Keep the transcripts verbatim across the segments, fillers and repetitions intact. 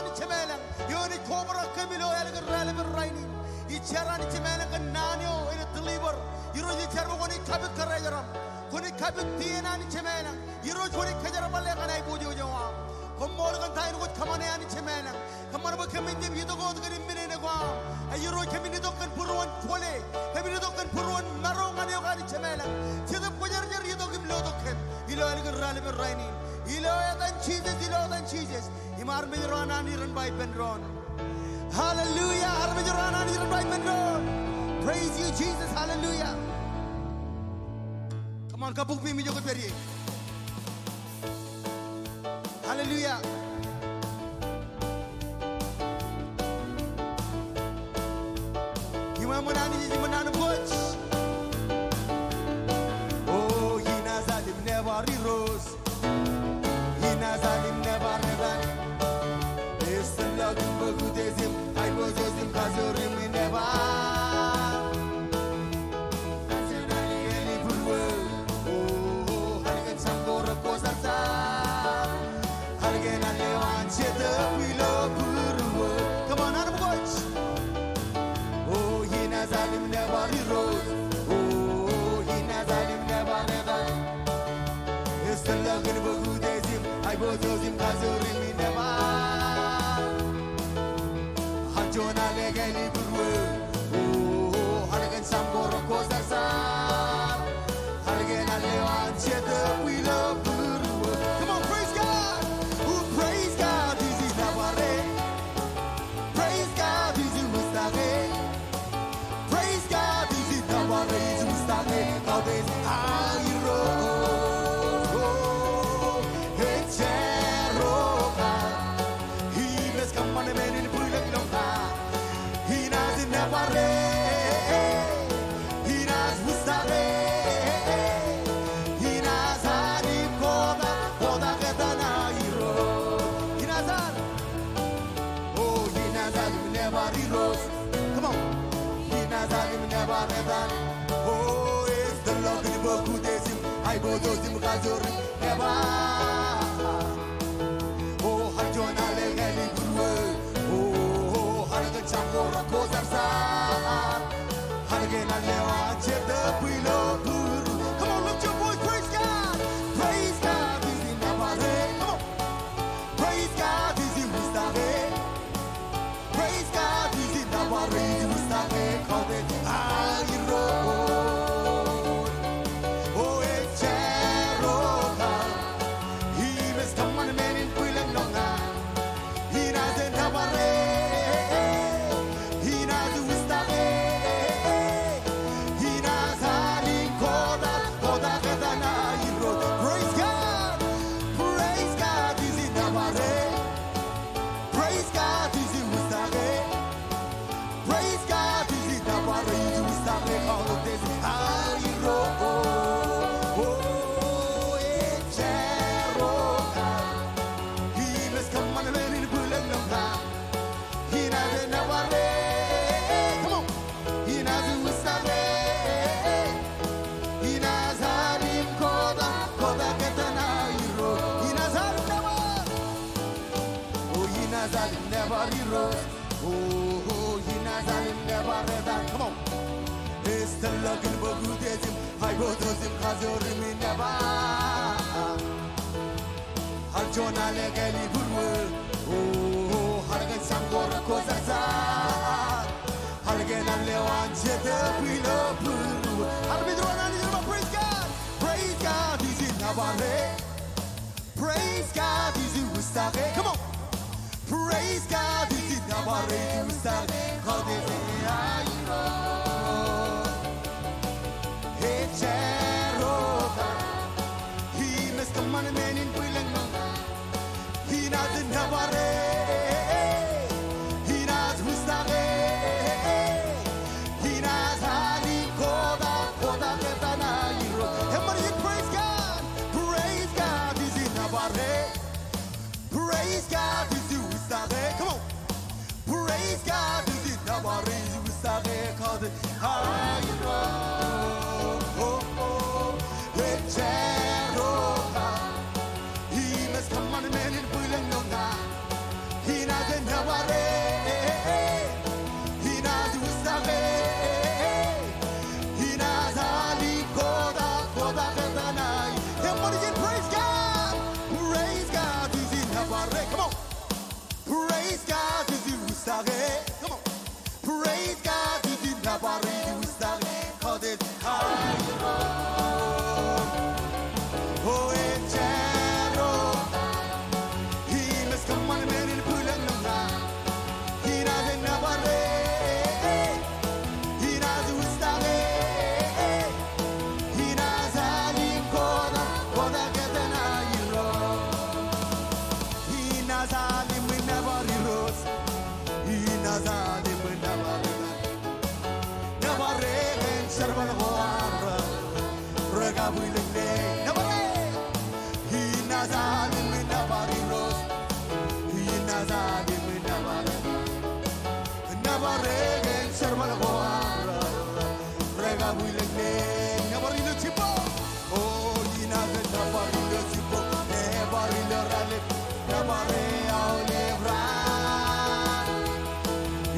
Anij Jemām ilañ. Eo enaaj kobrak kōm ilo ālikin raelepen rainin. Ij jar Anij Jemām ilañ kōn naan eo enaaj deliver. Irooj ij jar bwe kwōnaaj kapit kōrā eo aṃ. Kwōnaaj kapit ien Anij Jemām ilañ. Irooj kwōnaaj kōjerbale kōn aiboojoj eo aṃ. Koṃṃool kōn ta in kwōj kōṃṃane Anij Jemām ilañ. Kōṃṃan bwe kōmin jab itok wōt kōn men in ko aṃ. A Irooj kōmin itok kōn būruon kwōle. Kōmin itok kōn būruon maro ñan eok Anij Jemām ilañ. Jetōb Kwōjarjar itok im lotok kōm. Ilo ālikin raelepen rainin. Ilo etan Jisōs, ilo etan Jisōs. Im armej ro an Anij ren ba ippān doon. Hallelujah. Armej ro an Anij ren ba ippān doon. Praise you, Jesus. Hallelujah. Come on, kabbokbwe im ijo ke pād ie. Hallelujah. Iṃōṃōn Anij, iṃōṃōn Anij. O, inaaj al im nōbar Irooj. Inaaj al im nōbar etan. Ej tōllọkin bōk utiej im aiboojoj im kajoor im nōbar. Kajin al eo enaaj būruō. O, al kōn Jaṃ ko Rōk ko Sar Sar. Al kōn al eo an Jetōb ilo būruō. Come on, armej. O, inaaj al im nōbar Irooj. O, inaaj al im nōbar etan. Ej tōllọkin bōk utiej im aiboojoj im kajoor im nōbar. Al juon al eo enaaj būruō. O, al kōn Jaṃ ko Rōk ko Sar Sar. Al kōn al eo an Jetōb ilo būruō. Come on, praise God. O, praise God, ij nōbar e. Praise God, ij wūjtake. Praise God, ij nōbar e, ij wūjtake, kautiej aō Irooj. Ej jar ro kar. Im ej kōṃṃan men in bwilōñlōñ kar. Inaaj nōbar e. Inaaj wūjtake. Inaaj al im kotak, kotak etan aō Irooj. Inaaj al. O, inaaj al im nōbar Irooj. Come on. Inaaj al im nōbar etan. O, ej tōllọkin bōk utiej im aiboojoj im kajoor im nōbar. O, al juon al eo enaaj būruō. O, al kōn Jaṃ ko Rōk ko Sar Sar. Al kōn al eo an Jetōb ilo būruō. Come on, lift your voice, praise God. Praise God, ij nōbar e. Come on. Praise God, ij wūjtake. Praise God, ij nōbar e, ij wūjtake, kautiej aō Irooj. O, ej jar ro kar. Im ej kōṃṃan men in bwilōñlōñ kar. Inaaj nōbar e. Inaaj wūjtake. Inaaj al im kotak, kotak etan aō Irooj. Praise God. Praise God, ij nōbar e. Praise God, ij wūjtake. Praise God, ij nōbar e, ij wūjtake, kautiej aō Irooj. O, ej jar ro kar. Im ej kōṃṃan men in bwilōñlōñ kar. Inaaj nōbar e. Come on. Inaaj wūjtake. Inaaj al im kotak, kotak etan aō Irooj. Inaaj al im nōbar. O, inaaj al im nōbar Irooj. O, inaaj al im nōbar etan. Come on. Ej tōllọkin bōk utiej im aiboojoj im kajoor im nōbar. Al juon al eo enaaj būruō. O, al kōn Jaṃ ko Rōk ko Sar Sar. Al kōn al eo an Jetōb ilo būruō. Armej ro an Anij ren ba, praise God. Praise God, ij nōbar e. Praise God, ij wūjtake. Come on. Praise God, ij nōbar e, ij wūjtake, kautiej aō Irooj. Ej jar ro kar. Im ej kōṃṃan men in bwilōñlōñ kar. Inaaj nōbar e. Inaaj wūjtake. Inaaj al im kotak, kotak etan aō Irooj. Everybody praise God. Praise God, ij nōbar e. Praise God, ij wūjtake. Come on. Praise God, ij nōbar e, ij wūjtake, kautiej aō Irooj. O, o, ej jar ro kar. Im ej kōṃṃan men in bwilōñlōñ kar. Inaaj Nōbar e kōn jerbal ko an rej kab ilōñ. Nōbar e. Inaaj al im nōbar Irooj. Inaaj al im nōbar. Nōbar e kōn jerbal ko an rej kab ilōñ. Nōbar ilo jibboñ. O, inaaj nōbar ilo jibboñ, nōbar ilo rālep, nōbar e aolep raan.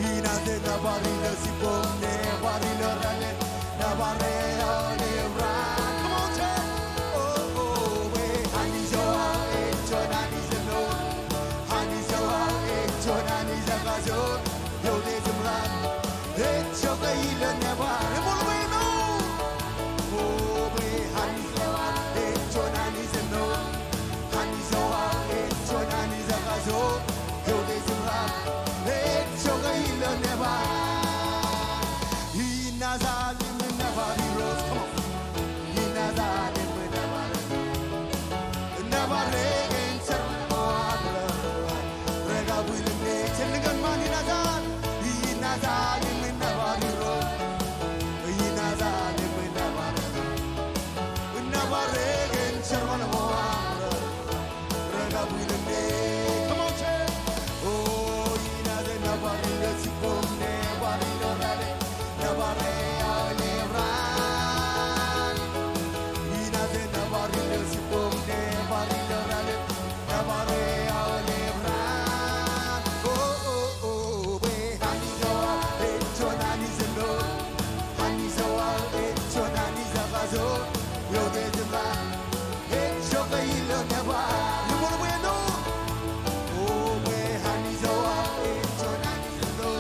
Inaaj nōbar ilo jibboñ, nōbar ilo rālep, nōbar e aolep raan. Come on, church. O, o, bwe Anij eo aō ej juon Anij eo. Anij eo aō ej juon Anij eo ekajoor. Eoon im laḷ. Ejjab ilo nōbar. Eṃool bwe āinwōt. O, bwe Anij eo aō ej juon Anij eo. Anij eo aō ej juon Anij eo ekajoor. Eoon im laḷ. Ejjab ilo nōbar. Inaaj al im nōbar Irooj. Come on. Inaaj al im nōbar. Nōbar e kōn jerbal ko an rej kab ilōñ. Jen lukkuun ṃaan. Inaaj al. Inaaj al im nōbar Irooj. Inaaj al im nōbar. Nōbar e kōn jerbal ko an rej kab ilōñ. Come on, church. O, inaaj nōbar ilo jibboñ, nōbar ilo rālep, nōbar e aolep raan. Inaaj nōbar ilo jibboñ, nōbar ilo rālep, nōbar e aolep raan. O, o, o, bwe Anij eo aō ej juon Anij eo. Anij eo aō ej juon Anij eo ekajoor. Eoon im laḷ. Ejjab ilo nōbar. Eṃool bwe āinwōt. O, bwe Anij eo aō ej juon Anij eo.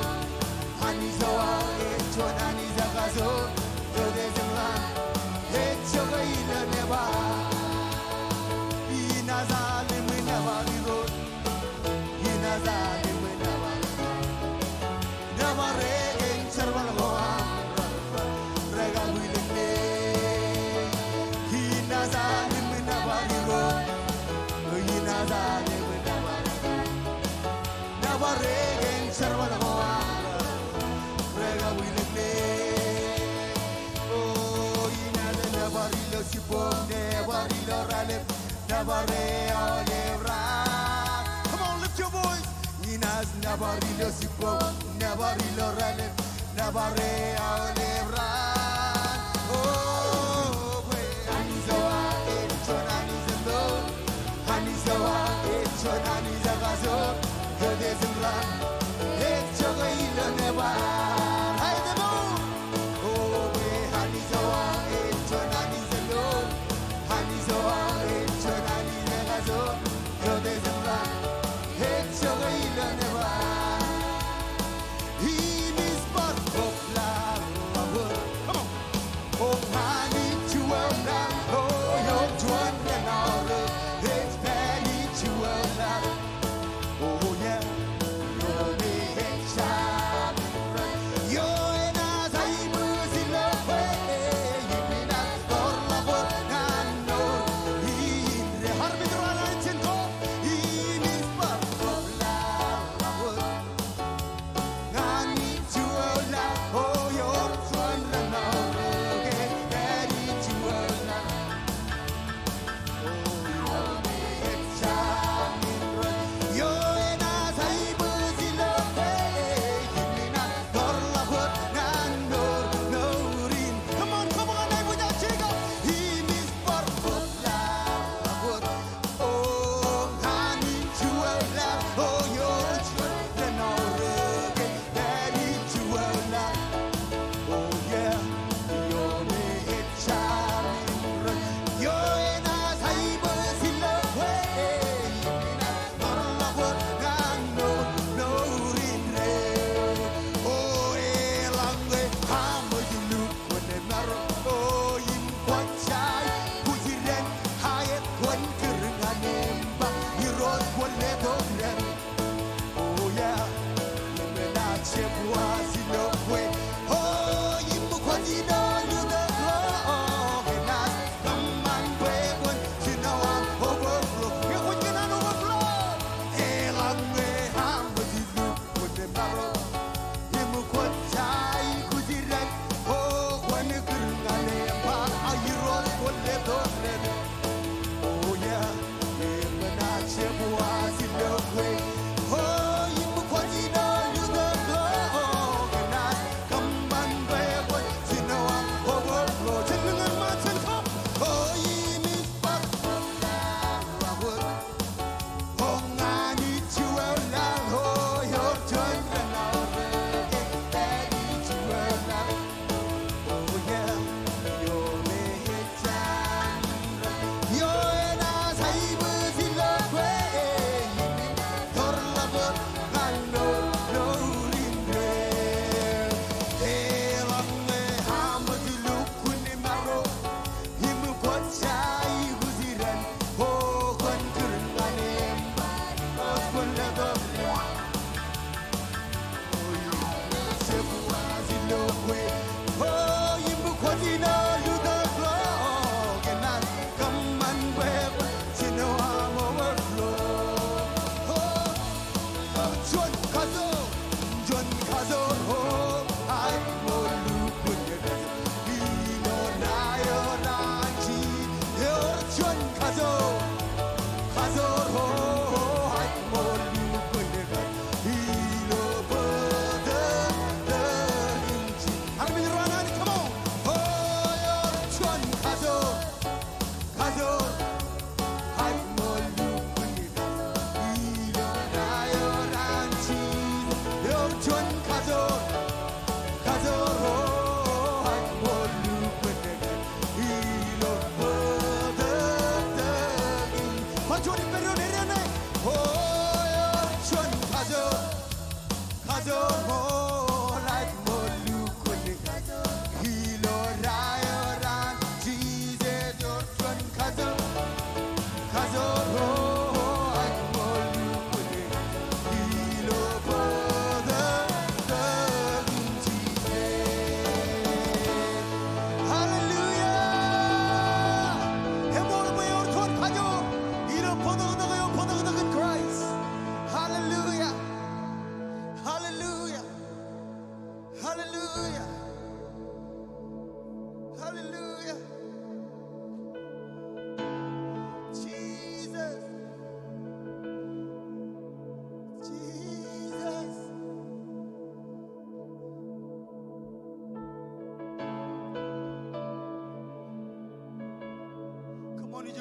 Anij eo aō ej juon Anij eo ekajoor. Eoon im laḷ. Ejjab ilo nōbar. Inaaj al im nōbar Irooj. Inaaj al im nōbar. Nōbar e kōn jerbal ko an rej kab ilōñ. Inaaj al im nōbar Irooj. Inaaj al im nōbar. Nōbar e kōn jerbal ko an rej kab ilōñ. O, inaaj nōbar ilo jibboñ, nōbar ilo rālep, nōbar e aolep raan. Come on, lift your voice. Inaaj nōbar ilo jibboñ, nōbar ilo rālep, nōbar e aolep raan. O, bwe Anij eo aō ej juon Anij eo. Anij eo aō ej juon Anij eo ekajoor. Eoon im laḷ. Ejjab ilo nōbar. Aet eo. O, bwe Anij eo aō ej juon Anij eo. Anij eo aō ej juon Anij eo ekajoor. Eoon im laḷ. Ejjab ilo nōbar. Im ij bar oblaḷọk wōt. Come on. O Anij juon laḷ, o ioon juon ren aorōk, ej pād ij juon laḷ. O yeah. Ioon ej jab ro, ioon enaaj aikuj ilo kwe, im enaaj tōrḷọk wōt ñan mour indeeo. Armej ro an jen ko, im ij bar oblaḷọk wōt. Ñan ij juon laḷ, o ioon juon ren aorōk, ej pād ij juon laḷ. O ioon ej jab ro, ioon enaaj aikuj ilo kwe, im enaaj tōrḷọk wōt ñan mour, mour in. Come on, come on, aikuj ej jab. Im ij bar oblaḷọk wōt. O ñan ij juon laḷ, o ioon juon ren aorōk, ej pād ij juon laḷ. O yeah. Ioon ej jab ro, ioon enaaj aikuj ilo kwe, im enaaj tōrḷọk wōt ñan mour, mour indeeo. O eḷaññe aṃ ej lukkuun maro, o im kwōj aikuj ren aet, kwōn kūr ñan im ba Irooj kwōn letok ren. O yeah. Im enaaj jab waj ilo kwe, o im kwōj ilo lutōkḷọk, enaaj kōṃṃan bwe kwōn jino aṃ overflow. Bwe kwōj kōṇaan overflow. Eḷaññe aṃ ej lukkuun maro,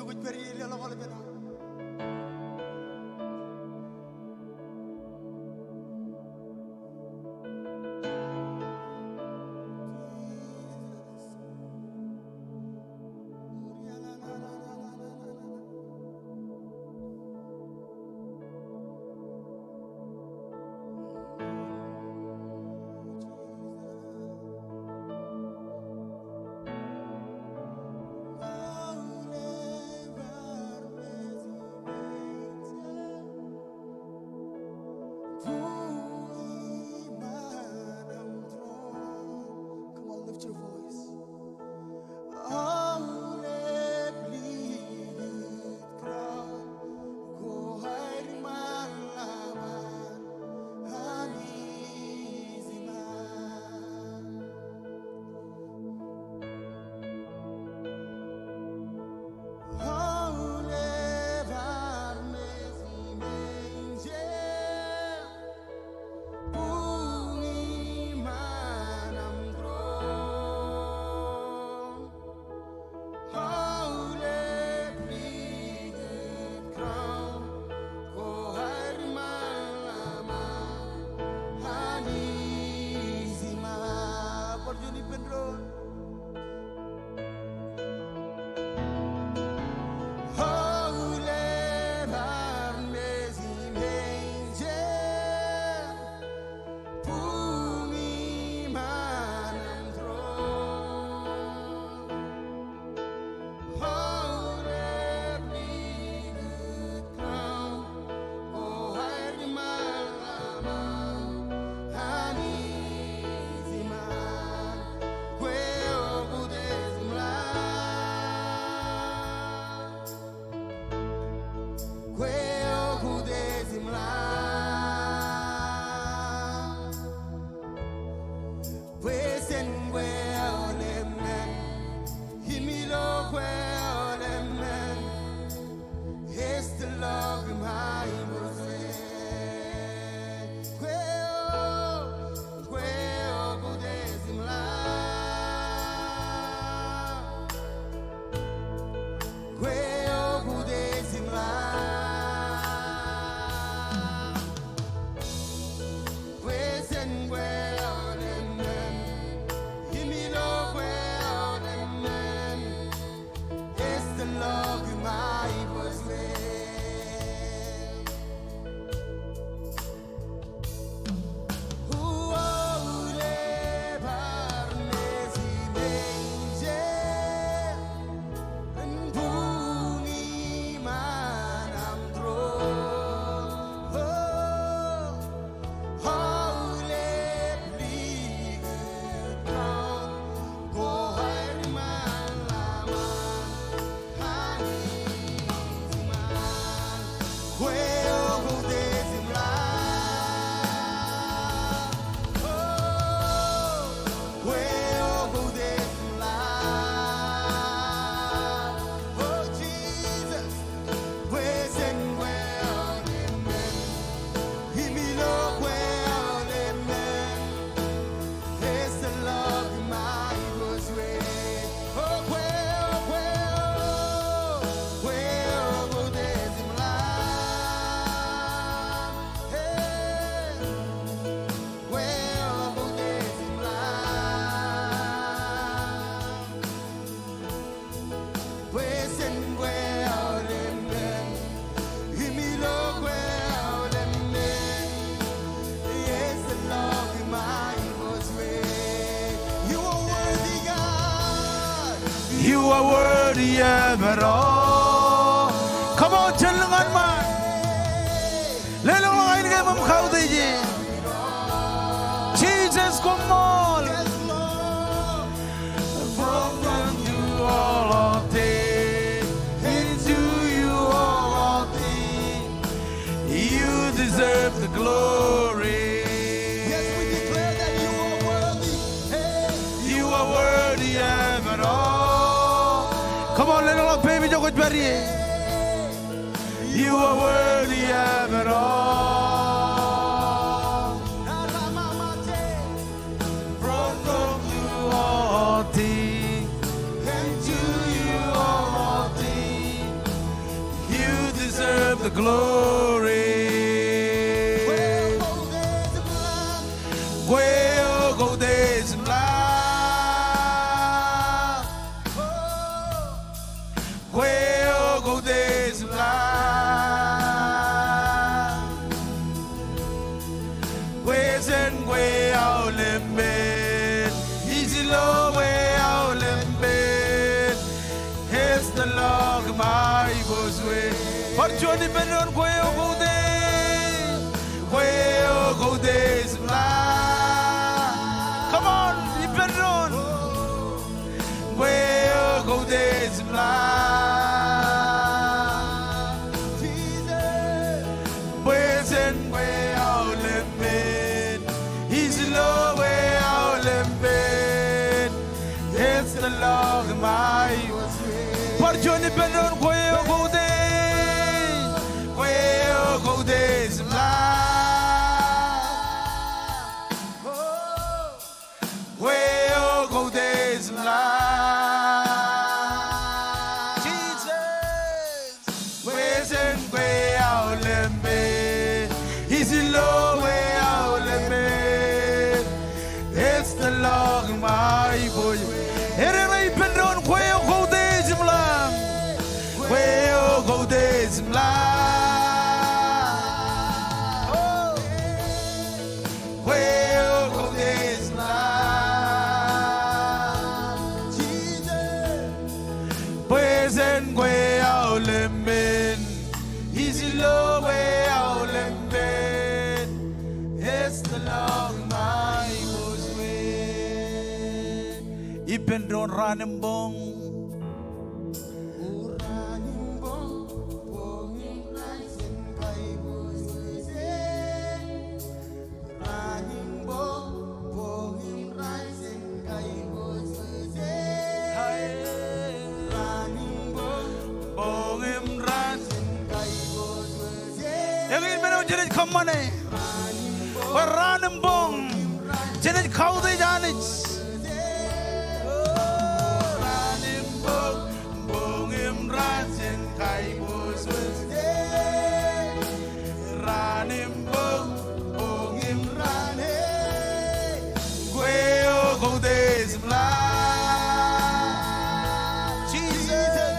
Kwōj pād ie leḷọk aolepān aṃ. Come on, lift your voice. Kwe okute ej im ḷaak. Bwe jen kwe aolep men, im ilo kwe aolep men, ej tōllọk im aiboojoj. Kwe o, kwe okute ej im ḷaak. Kwe okute ej im ḷaak. Bwe jen kwe aolep men, im ilo kwe aolep men, ej tōllọk im aiboojoj. You are worthy, God. You are worthy of it all. Come on, jen lōñ ñan ṃaan. Leḷọk ḷọk ain kein im kautiej e. Jesus, koṃṃool. For from you all are things, and to you all are things. You deserve the glory. Yes, we declare that you are worthy. Hey. You are worthy of it all. Come on, leḷọk ḷọk peiṃ ijo kwōj pād ie. You are worthy of it all. For from you all things, and to you all things. Kwe aolepen, ij lo kwe aolepen, ej tōl ḷọk im aiboojoj. Bar juon ippān doon, kwe eo koutiej. Kwe eo koutiej im ḷak. Come on, ippān doon. Kwe eo koutiej im ḷak. Bwe jen kwe aolepen, ij lo kwe aolepen, ej tōl ḷọk im aiboojoj. Bar juon ippān doon, kwe eo koutiej. Kwe eo koutiej im ḷak. Kwe eo koutiej im ḷak. Jesus. Bwe jen kwe aolepen, ij lo kwe aolepen, ej tōl ḷọk im aiboojoj. Ededein ippān doon, kwe eo koutiej im ḷak. Kwe eo koutiej im ḷak. Oh. Kwe eo koutiej im ḷak. Jesus. Bwe jen kwe aolepen, ij lo kwe aolepen, ej tōl ḷọk im aiboojoj. Ippān doon, raan im boñ. Eñin men eo jenaaj kōṃṃane. Bwe raan im boñ jenaaj kautiej Anij. Raan im boñ, boñ im raan jen kaiboojoj. Raan im boñ, boñ im raan e. Kwe eo koutiej im ḷak. Jesus.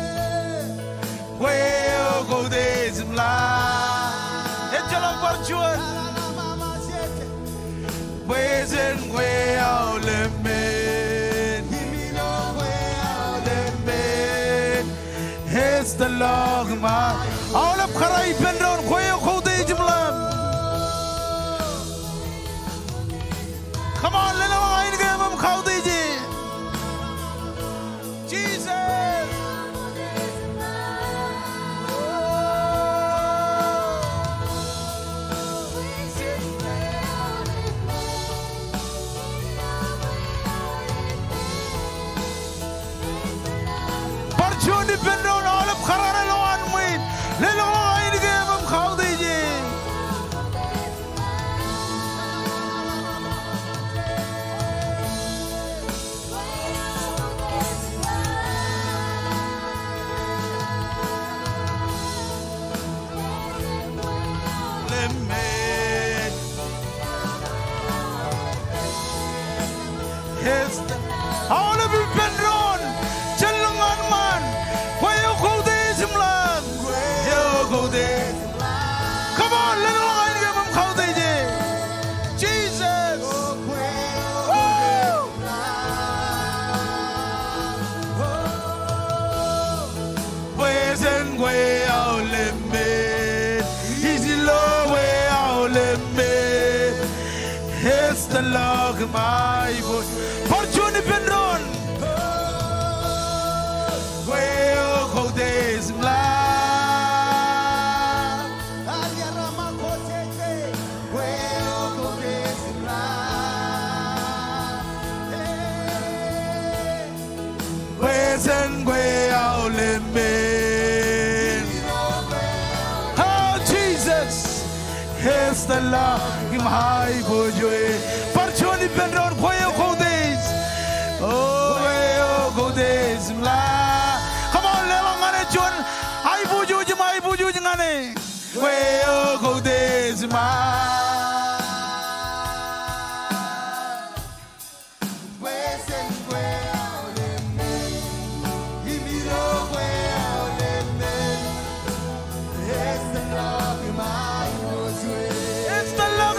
Kwe eo koutiej im ḷak. Ejjeḷọk bar juon. Bwe jen kwe aolepen. Im ilo kwe aolepen, ej tōl ḷọk im a-, aolep kōrā ippān doon, kwe eo koutiej im ḷak. Come on, leḷọk ḷọk ainikien im kautiej e. Jesus. Bar juon ippān doon, aolep kōrā ṇe lowaan ṃwiin. Leḷọk ḷọk ainikien im kautiej e. Aolep ippān doon, jān lōñ ñan ṃaan, kwe eo koutiej im ḷak. Kwe eo koutiej. Come on, leḷọk ḷọk ainikien im kautiej e. Jesus. Woo! Bwe jen kwe aolepen, ij lo kwe aolepen, ej tōl ḷọk im aiboojoj. Bar juon ippān doon. Kwe eo koutiej im ḷak. Bwe jen kwe aolepen. Oh, Jesus. Ej tōl ḷọk im aiboojoj. Bar juon ippān doon, kwe eo koutiej. Oh, kwe eo koutiej im ḷak. Come on, leḷọk ñan e juon. Aiboojoj im aiboojoj ñan e. Kwe eo koutiej im ḷak. Ej tōl ḷọk.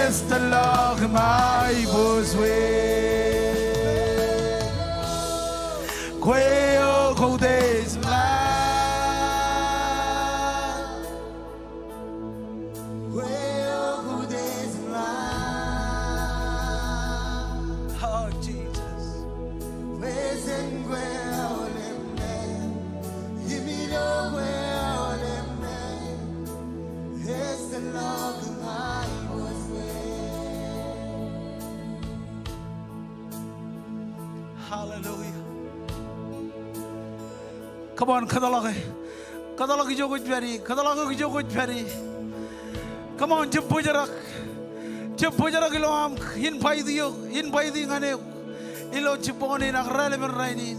Ej ḷọk im aiboojoj. Kwe eo koutiej ḷaak. Kwe eo koutiej ḷaak. Oh, Jesus. Kwe eo koutiej ḷaak. Hallelujah. Come on, kōtḷọke. Kōtḷọk ijo kwōj pād ie. Kōtḷọk eok ijo kwōj pād ie. Come on, jab bōjrak. Jab bōjrak ilo aṃ invite eok, invite ñan eok ilo jibboñōn in ak raelepen rainin.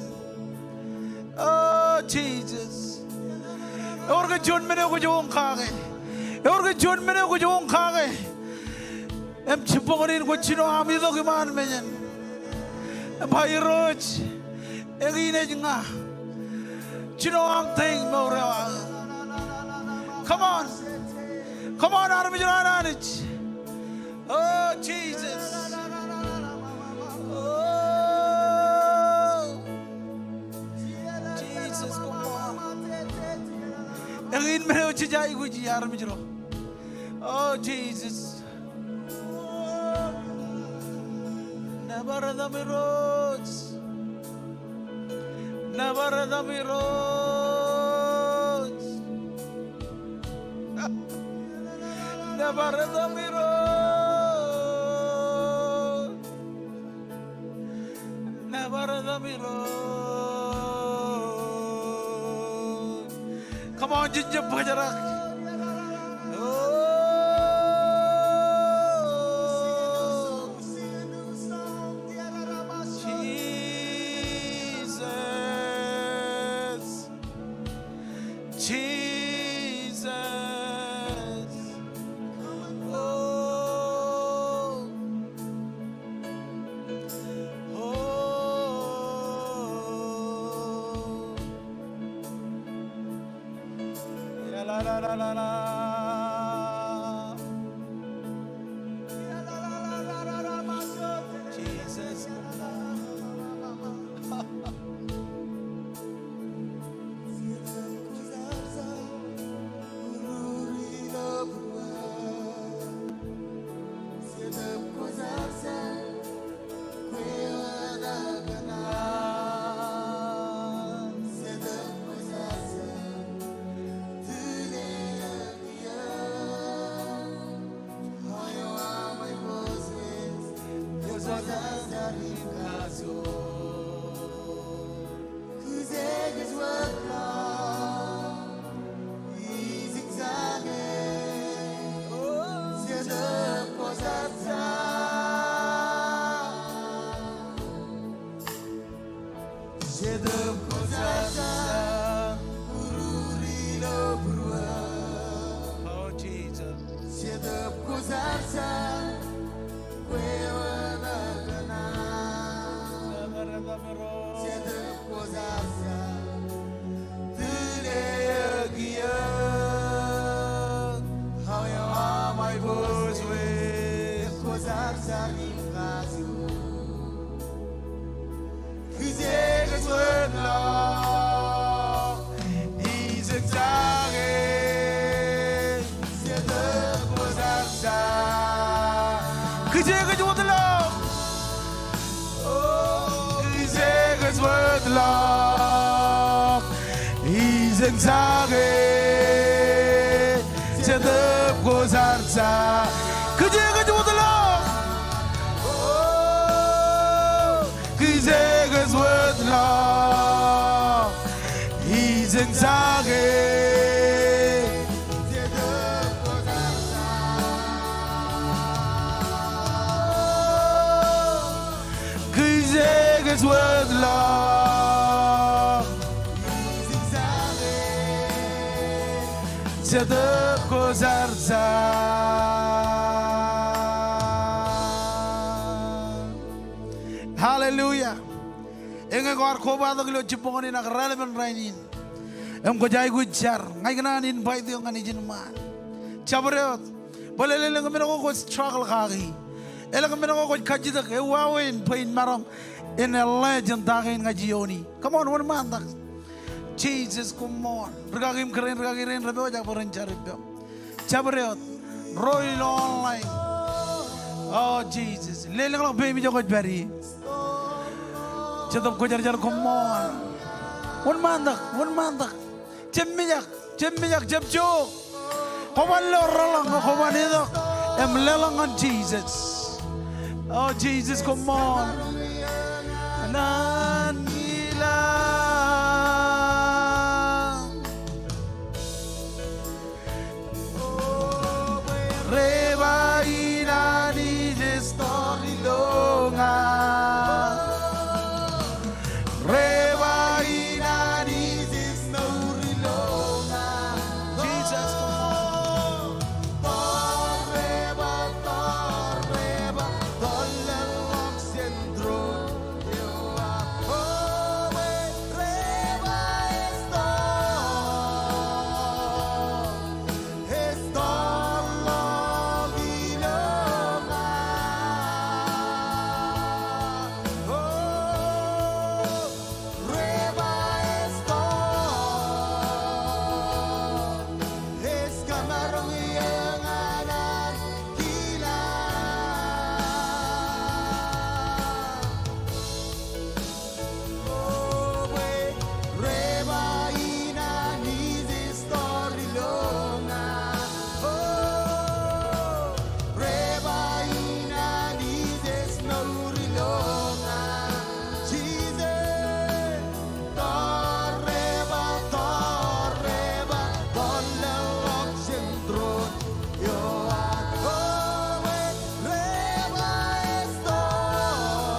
Oh, Jesus. Ewōr ke juon men eo kwōj uññū kake? Ewōr ke juon men eo kwōj uññū kake? Im jibboñōn in kwōj jino aṃ itok iṃaan mejān im ba, Irooj, eñin ej ña. Jino aṃ teiñ mour eo aō. Come on. Come on, armej ro an Anij. Oh, Jesus. Oh. Jesus, come on. Eñin men eo jej aikuji, armej ro. Oh, Jesus. Nōbar etaṃ Irooj. Nōbar etaṃ Irooj. Nōbar etaṃ Irooj. Nōbar etaṃ Irooj. Come on, jen jab bōjrak. Oh, Jesus. Jesus. Oh. Oh. Jesus. Oh, Jesus. Kōj e kōj wōtlọk, ij eñjake, Jetōb Kwōjarjar. Kōj e kōj wōtlọk. O, kōj e kōj wōtlọk, ij eñjake, Jetōb Kwōjarjar. Kōj e kōj wōtlọk. O, kōj e kōj wōtlọk, ij eñjake. Kōj e kōj wōtlọk. Jetōb Kwōjarjar. Hallelujah. Eñe kwaar kobatok ilo jibboñōn in ak raelepen rainin im kwōj aikuj jar, ña ikōṇaan invite eok ñan ijin ṃaan. Jabdewōt. Bōlen elōñ men ko kwōj struggle kaki. Elōñ men ko kwōj kajjitōk, ewāween bwe in maroñ in eḷḷā jān ta kein ña ij iiooni. Come on, wōnṃaantak. Jisōs, koṃṃool. Rikaki im kōrā in, rikaki rein, rej pojak bwe ren jar ippem. Jabdewōt. Ro ilo online. O Jisōs. Lelōñḷọk peiṃ ijo kwōj pād ie. Jetōb Kwōjarjar, koṃṃool. Wōnṃaantak, wōnṃaantak. Jab mijak, jab mijak, jab jook. Kwōban lo reḷọk, kwōban itok im leḷọk ñan Jisōs. O Jisōs, koṃṃool. Naan ilañ. Rej ba in Anij ej tọọr ilo ña. Rej ba in Anij ej mour ilo ña. Jisōs, koṃṃool. Tọọr rej ba, tọọr rej ba, tọọr leḷọk jān tūroon eo aō. O bwe rej ba ej tọọr. Ej tọọrḷọk ilo ña. O, rej ba ej tọọr. Ej kōmaroñ eō ñan ankilañ. O bwe rej ba in Anij ej tọọr ilo ña. O, rej ba in Anij ej mour ilo ña. Jisōs, tọọr rej ba, tọọr rej ba, tọọr leḷọk jān tūroon eo aō. O bwe rej ba ej tọọr.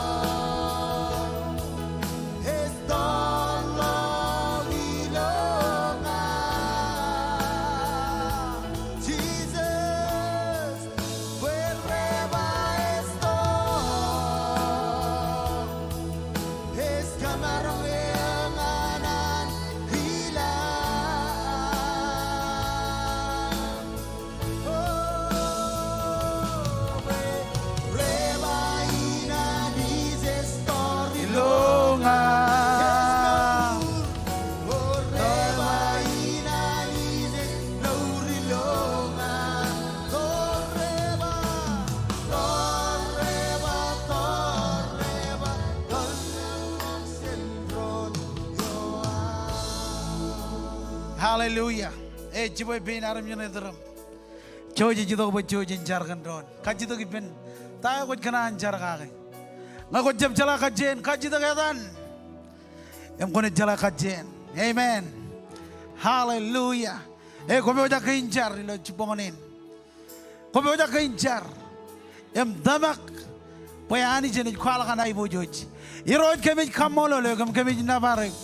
Ej tọọrḷọk ilo ña. Jisōs, bwe rej ba ej tọọr. Ej kōmaroñ eō ñan ankilañ. Hallelujah. Ej jibwe pein armej in etrōm. Jouj ej itok bwe jouj en jar kōn doon. Kajjitōk ippān ta eo kwōj kōṇaan jar kake. Ñe kwōj jab jeḷā kajjien, kajjitōk etan. Im kwōnaaj jeḷā kajjien. Amen. Hallelujah. E, kwō pojak ke in jar ilo jibboñōn in. Kwō pojak ke in jar im tōmak bwe Anij enaaj kwaḷọk an aiboojoj. Irooj, kōmij kaṃṃoolol eok im kōmij nōbar eok.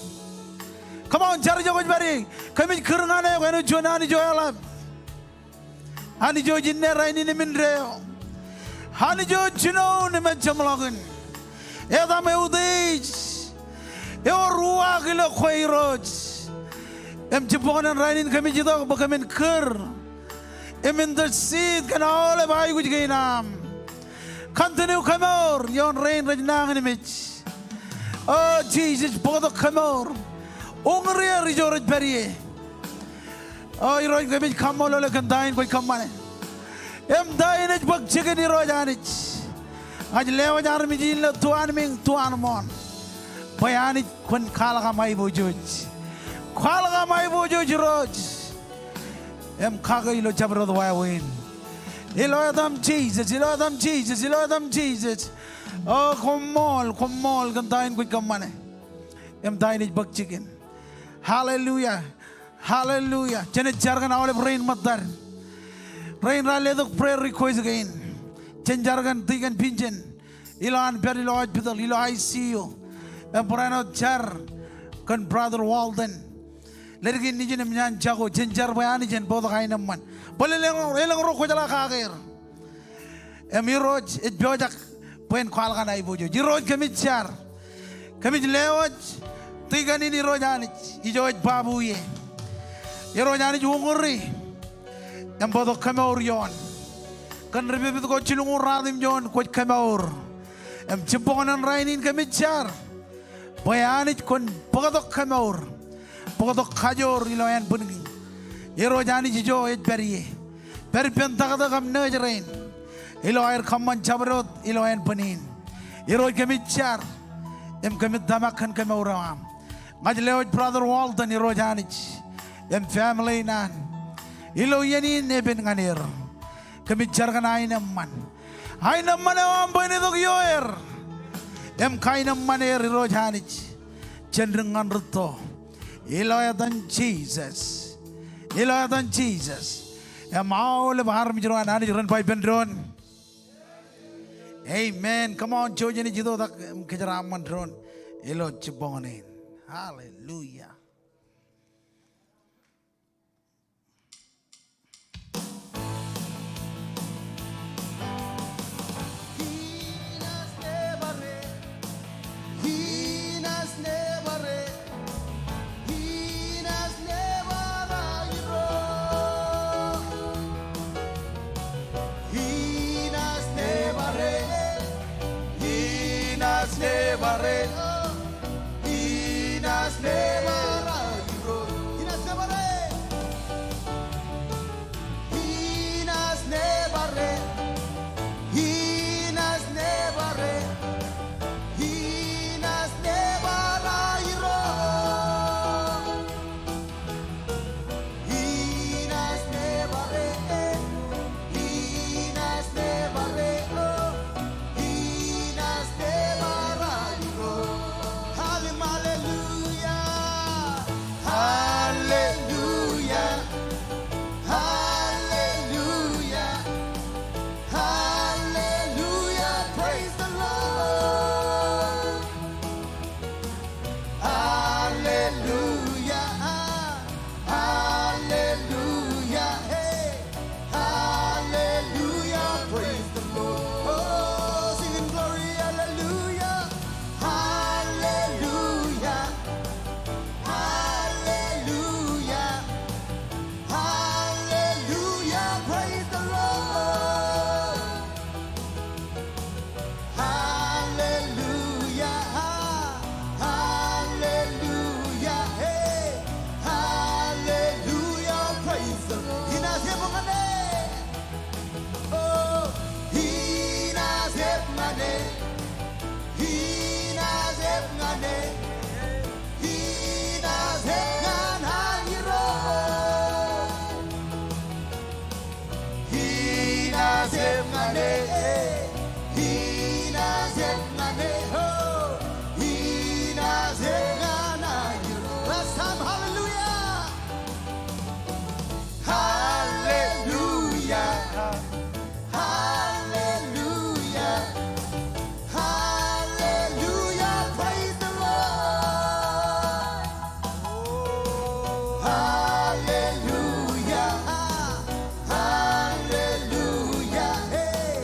Come on, jar ijo kwōj pād ie. Kōmij kūr ñan eok, āinwōt juon Anij eo eḷap. Anij eo ej inne, rainin im indeeo. Anij eo jinoin im ejjeḷọkin. Etaṃ eutiej. Ewōr uwaak ilo kwe Irooj. Im jibboñōn rainin kōmij itok bwe kōmin kūr im intercede kōn aolep aikuj kein aṃ. Continue kōmour ioon rein rej nañinmej. O Jisōs, bōktok kōmour. Uñūr er ijo rej pād ie. O Irooj, kōmij kaṃṃoolol eok kōn ta in kwōj kōṃṃane. Im ta in ej bōk jikin Irooj Anij. Ña ij lewōj armej in ilo tu anmiiñ, tu anmooṇ. Bwe Anij kwōn kwaḷọk aṃ aiboojoj. Kwaḷọk aṃ aiboojoj Irooj. Im kake ilo jabdewōt wāween. Ilo etaṃ Jisōs, ilo etaṃ Jisōs, ilo etaṃ Jisōs. O koṃṃool, koṃṃool kōn ta in kwōj kōṃṃane. Im ta in ej bōk jikin. Hallelujah. Hallelujah. Jen jar kōn aolep rein ṃōttad. Rein raar letok prayer request kein. Jen jar kōn Deacon Pinjen. Ilo an pād ilo hospital, ilo I C U. Im barāinwōt jar kōn Brother Walden. Ledik in ijin im ñan jako, jen jar bwe Anij en bōktok aenōṃṃan. Bōlen elōñ, elōñ ro kwōjeḷā kake er. Im Irooj ej pojak bwe en kwaḷọk an aiboojoj. Irooj, kōmij jar. Kōmij lewōj tikōn in Irooj Anij, ijo ej babu ie. Irooj Anij, uñūri im bōktok kōmour ioon. Kōn ri pipit ko jilñuul ruatimjuon kwōj kōmour. Im jibboñōn rainin kōmij jar bwe Anij kwōn bōktok kōmour, bōktok kajoor ilo ānbwinnin. Irooj Anij ijo ej pād ie. Pād ippān taktō kab nursery in ilo aer kōṃṃan jabdewōt ilo ānbwinnin. Irooj kōmij jar im kōmij tōmak kōn kōmour eo aṃ. Ña ij lewōj Brother Walton, Irooj Anij, im family in an ilo iien in epen ñan er. Kōmij jar kōn aenōṃṃan. Aenōṃṃan eo aṃ bwe en itok ioer im kaenōṃṃan er, Irooj Anij, jān dik ñan rūtto. Ilo etan Jisōs. Ilo etan Jisōs. Im aolep armej ro an Anij ren ba ippān doon, amen. Come on, jouj im itoitak im kōjeraaṃṃan doon ilo jibboñōn in. Hallelujah. Hallelujah. Hallelujah. Hallelujah. Hallelujah. Praise the Lord. Hallelujah. Hallelujah. Hey. Hallelujah. Praise the Lord. Oh, sing in glory. Hallelujah. Hallelujah. Hallelujah. Hallelujah, praise the Lord. Hallelujah, hallelujah, hey. Hallelujah, praise the Lord. Inaaj ep ñan e. Oh, inaaj ep ñan e. Inaaj ep ñan e. Inaaj ep ñan Anij ro. Inaaj ep ñan e. Inaaj ep ñan e. Oh, inaaj ep ñan Anij ro. Last time, hallelujah. Hallelujah. Hallelujah. Hallelujah. Praise the Lord. Hallelujah. Hallelujah. Hey.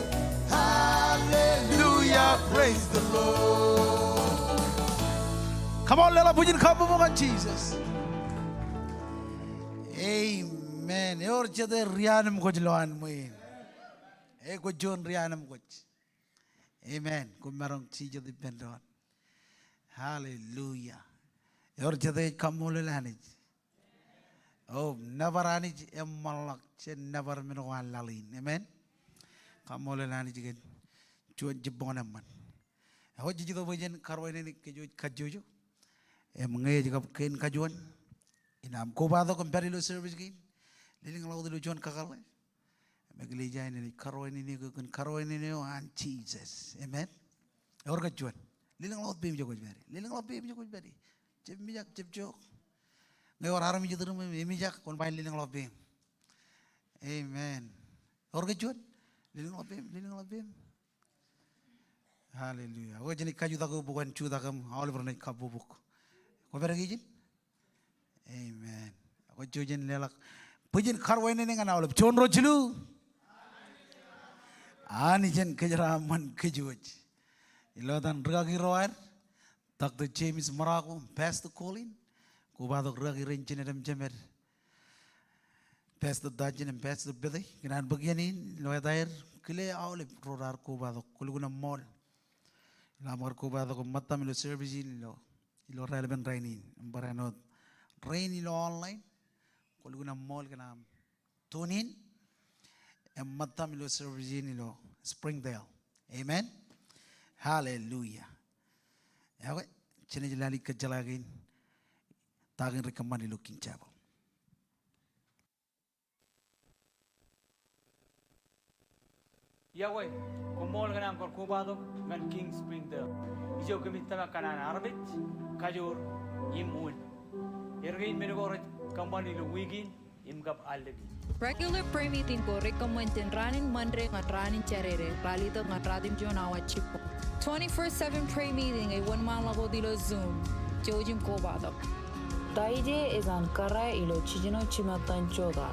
Hallelujah. Praise the Lord. Come on, leḷọk bwijin kabbokbok ñan Jisōs. Amen. Ewōr jete ri-anemkwōj lowaan ṃwiin? Ej kwōj juon ri-anemkwōj. Amen. Koṃ maroñ jijet ippān doon. Hallelujah. Ewōr jete ej kaṃṃoolol Anij? O, nōbar Anij eṃṃanḷọk jān nōbar men ko an laḷ in. Amen. Kaṃṃoolol Anij kōn juon jibboñōn eṃṃan. Eo jej itok bwe jen karuwaineneik kōj kajjojo. Im ñe ej kab kein kajuon, inaaj kobatok im pād ilo service kein, lelōñḷọk wōt ilo juon kakōḷḷe. Im eklejia in enaaj karuwainene eok kōn karuwainene eo an Jisōs. Amen. Ewōr kōj juon? Lelōñḷọk wōt peiṃ ijo kwōj pād ie. Lelōñḷọk peiṃ ijo kwōj pād ie. Jab mijak, jab jook. Ñe ewōr armej iturin im emijak, kwōn ba in lelōñḷọk peiṃ. Amen. Ewōr kōj juon? Lelōñḷọk peiṃ, lelōñḷọk peiṃ. Hallelujah. Ekwe jenaaj kajutak eok bwe kwōn jutak im aolep renaaj kabbokbok. Kwōpād ke ijin? Amen. Ekwe jouj im leḷọk bwijin karuwainene ñan aolep. Juon, ruo, jilu. Anij en kōjeraaṃṃan kōjwōj. Ilo etan rikaki ro ad, Doctor James Marocco, Pastor Colin, kobatok rikaki rein jined im jemed, Pastor Dajin im Pastor Pete, kōn an bōk iien in ilo etaer, kile aolep ro raar kobatok, kwōlukkuun eṃṃool ilo aṃ kar kobatok im ṃōttaṃ ilo service in ilo, ilo raelepen rainin. Im barāinwōt rein ilo online, kwōlukkuun eṃṃool kōn aṃ tune in im ṃōttaṃ ilo service in ilo Springdale. Amen. Hallelujah. Ekwe, jenaaj lale kōjjeḷā kein ta kein rej kōṃṃan ilo King Chapel. Iọkwe, koṃṃool kōn aṃ kar kobatok ñan King Springdale. Ijo kōmij tōmak kōn an armej, kajoor im wūn. Erkein men ko rej kōṃṃan ilo wiik in im kab allōñ in. Regular prayer meeting ko rej kōṃṃan jān raan in Monday ñan raan in Saturday, raar letok ñan ratimjuon awa jibboñ. Twenty-four seven prayer meeting ej wōnṃaanḷọk wōt ilo Zoom. Jouj im kobatok. Taije ej an kōrā ilo jiljino jimatan jota.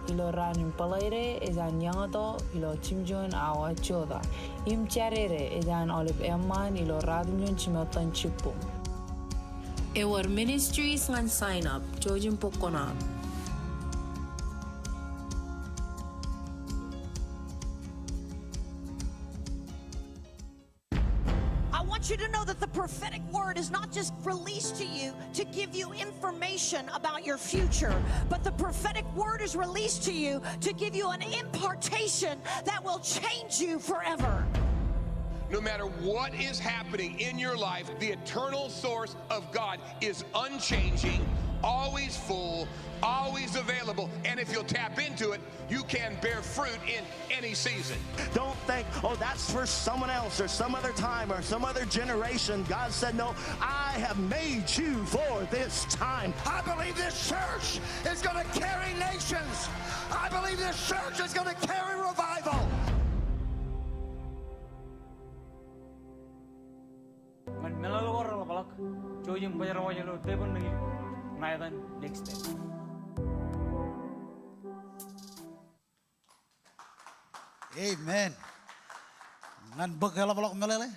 Ilo raan in Bōḷaide ej an eñoto ilo jimjuon awa jota. Im Saturday ej an aolep eṃṃaan ilo ratimjuon jimatan jibboñ. Ewōr ministries ñan sign up, jouj im bōk kuṇaaṃ. I want you to know that the prophetic word is not just released to you to give you information about your future, but the prophetic word is released to you to give you an impartation that will change you forever. No matter what is happening in your life, the eternal source of God is unchanging, always full, always available. And if you'll tap into it, you can bear fruit in any season. Don't think, "Oh, that's for someone else or some other time or some other generation." God said, "No, I have made you for this time." I believe this church is gonna carry nations. I believe this church is gonna carry revival. Ñan meḷeḷe ko reḷapḷọk, jouj im bōjrak wōj ilo tebōḷ ṇe, ṇa etan next step. Amen. Ñan bōk eḷapḷọk meḷeḷe,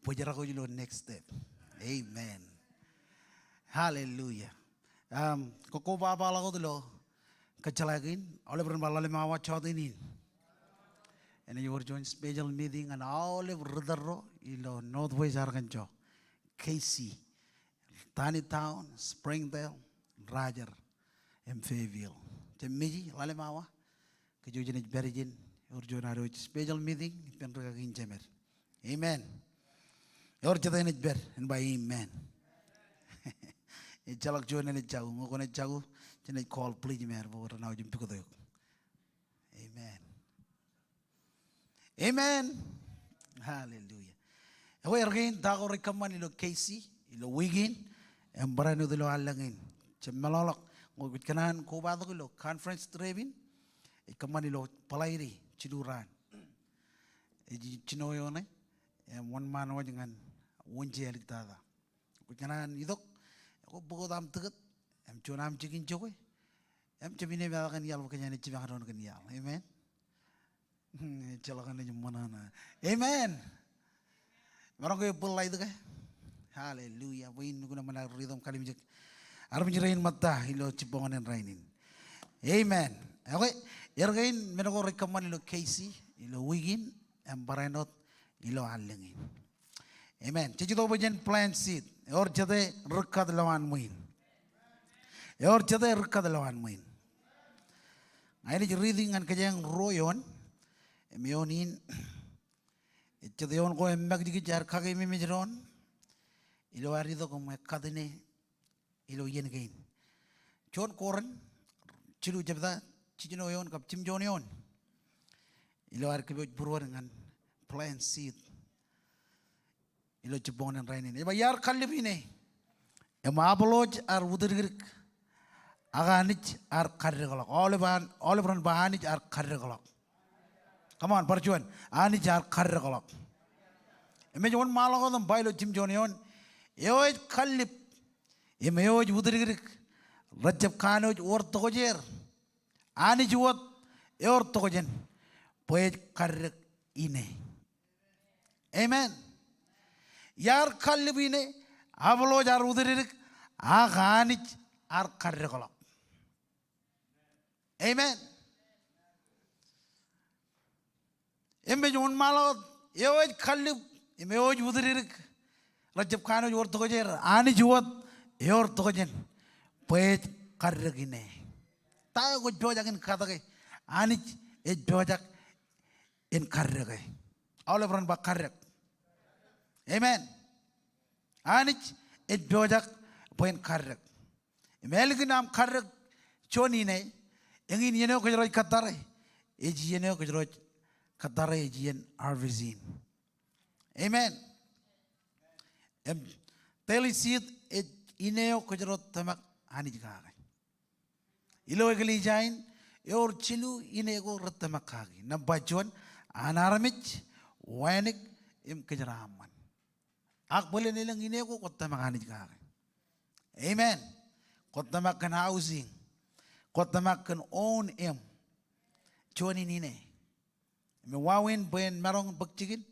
bōjrak wōj ilo next step. Amen. Hallelujah. Um, kōkkobaba ḷọk wōt ilo kōjjeḷā kein, aolep ren ba ḷalem awa jọteen in enaaj wōr juon special meeting ñan aolep ri tōl ro ilo Northwest Arkansas, K C, Taneytown, Springdale, Rogers, im Fayetteville. Jab meji ḷalem awa, kōj jenaaj pād ijin, ewōr juon ad wōj special meeting ippān rikaki in jemed. Amen. Ewōr jete enaaj pād, en ba amen. Ejjeḷọk juon enaaj jako, ñe kwōnaaj jako, jenaaj call please me ad bwe ren aujim pukot eok. Amen. Amen. Hallelujah. Ekwe erkein ta ko rej kōṃṃan ilo K C, ilo wiik in, im barāinwōt ilo allōñ in. Jab meḷọkḷọk, ñe kwōj kōṇaan kobatok ilo conference trip in, ej kōṃṃan ilo Bōḷaide, jilu raan. Ej jino eoon e, im wōnṃaan wōj ñan Wednesday āliktata. Kwōj kōṇaan itok, ekwe bōk wōt aṃ ticket, im juon aṃ jikin jokwe, im jab ineeṃ eḷap kōn iaḷ bwe kōjeañ ej jipañ doon kōn iaḷ. Amen. Ejjeḷọk enaaj ṃōṇōṇō. Amen. Maroñ ke bōk ḷaitōk e. Hallelujah. Bwe in nukun eṃṃan aō riit im kalimjek armej rein ṃōtta ilo jibboñōn in rainin. Amen. Ekwe, erkein men ko rej kōṃṃan ilo K C, ilo wiik in, im barāinwōt ilo allōñ in. Amen. Jej itok bwe jen plant seed. Ewōr jete ri kat ilowaan ṃwiin? Ewōr jete ri kat ilowaan ṃwiin? Ña inaaj riiti ñan kōjeañ ruo eoon. Im eoon in, ej jete eoon ko eṃṃakijkij ad kakeememej doon ilo ad itok im kat ine ilo iien kein. Juon Korint, jilu jebta, jiljino eoon kab jimjuon eoon. Ilo ad kōpooj būruod ñan plant seed ilo jibboñōn in rainin. Ej ba iar kallib ine, im Apollos ear wūtdikdik, ak Anij ear kaddekḷọk. Aolep an, aolep ren ba Anij ear kaddekḷọk. Come on, bar juon. Anij ear kaddekḷọk. Im ej wōnṃaanḷọk wōt im ba ilo jimjuon eoon, eo ej kallib im eo ej wūtdikdik, rejjab kanooj wōr tokjāer. Anij wōt ewōr tokjān bwe ej kaddek ine. Amen. Iar kallib ine, Apollos ear wūtdikdik, ak Anij ear kaddekḷọk. Amen. Im ej wōnṃaanḷọk wōt eo ej kallib im eo ej utdikdik. Rej jab kanooj wōr tokjāer, Anij wōt eo ej tokjān bwe ej kaddek ine. Ta eo kwōj pojak in katōke? Anij ej pojak in kaddeke. Aolep ren ba kaddek. Amen. Anij ej pojak bwe en kaddek. Im ālikin aṃ kaddek juon ine, eñin iien eo kōjro ej kōttare, ej iien eo kōjro ej kōttare, ej iien harvest in. Amen. Im belly seed ej ine eo kōjro tōmak Anij kake. Ilo eklejia in, ewōr jilu ine ko rej tōmak kaki. Nōṃba juon, an armej, wānōk, im kōjeraaṃṃan. Ak bōlen elōñ ine ko kwōj tōmak Anij kake. Amen. Kwōj tōmak kōn housing. Kwōj tōmak kōn own im juon in ine. Im ewāween bwe en maroñ bōk jikin,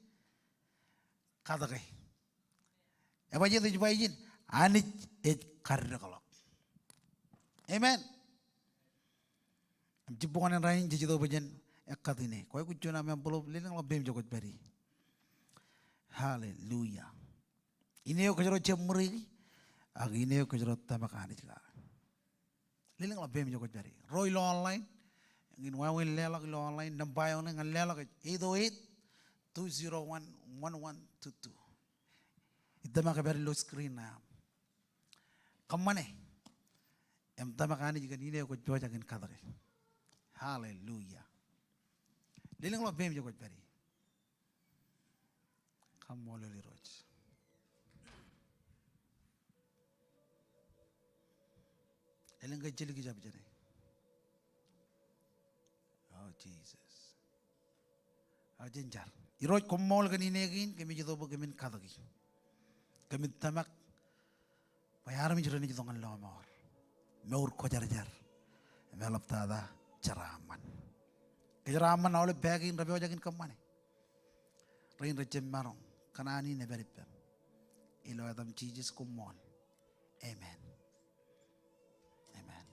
katōke. Ebajet ej ba ijin, Anij ej kaddekḷọk. Amen. Im jibboñōn in rainin jej itok bwe jen ekkat ine. Kwōj aikuj juon aṃ envelope, lelōñḷọk peiṃ ijo kwōj pād ie. Hallelujah. Ine eo kōjro jab ṃuri, ak ine eo kōjro tōmak Anij kake. Lelōñḷọk peiṃ ijo kwōj pād ie. Ro ilo online, eñin wāween leḷọk ilo online, nōṃba eo ṇe ñan leḷọk ej eight oh eight, two zero one, one one two two. Ij tōmak ke pād ilo screen ṇe aṃ. Kōṃṃane im tōmak Anij kōn ine eo kwōj pojak in katōke. Hallelujah. Lelōñḷọk peiṃ ijo kwōj pād ie. Kaṃṃoolol Irooj. Elōñ ke jilu kijab jāne? Oh, Jesus. Aō jen jar. Irooj, koṃṃool kōn ine kein, kōmij itok bwe kōmin katōki. Kōmij tōmak bwe armej ren itok ñan lọmọọr. Mour kwōjarjar. Im eḷaptata jeraaṃṃan. Kōjeraaṃṃan aolep bwe kein rej pojak in kōṃṃane. Rein rej jab maroñ kōṇaan in ej pād ippem. Ilo etaṃ Jisōs, koṃṃool. Amen. Amen.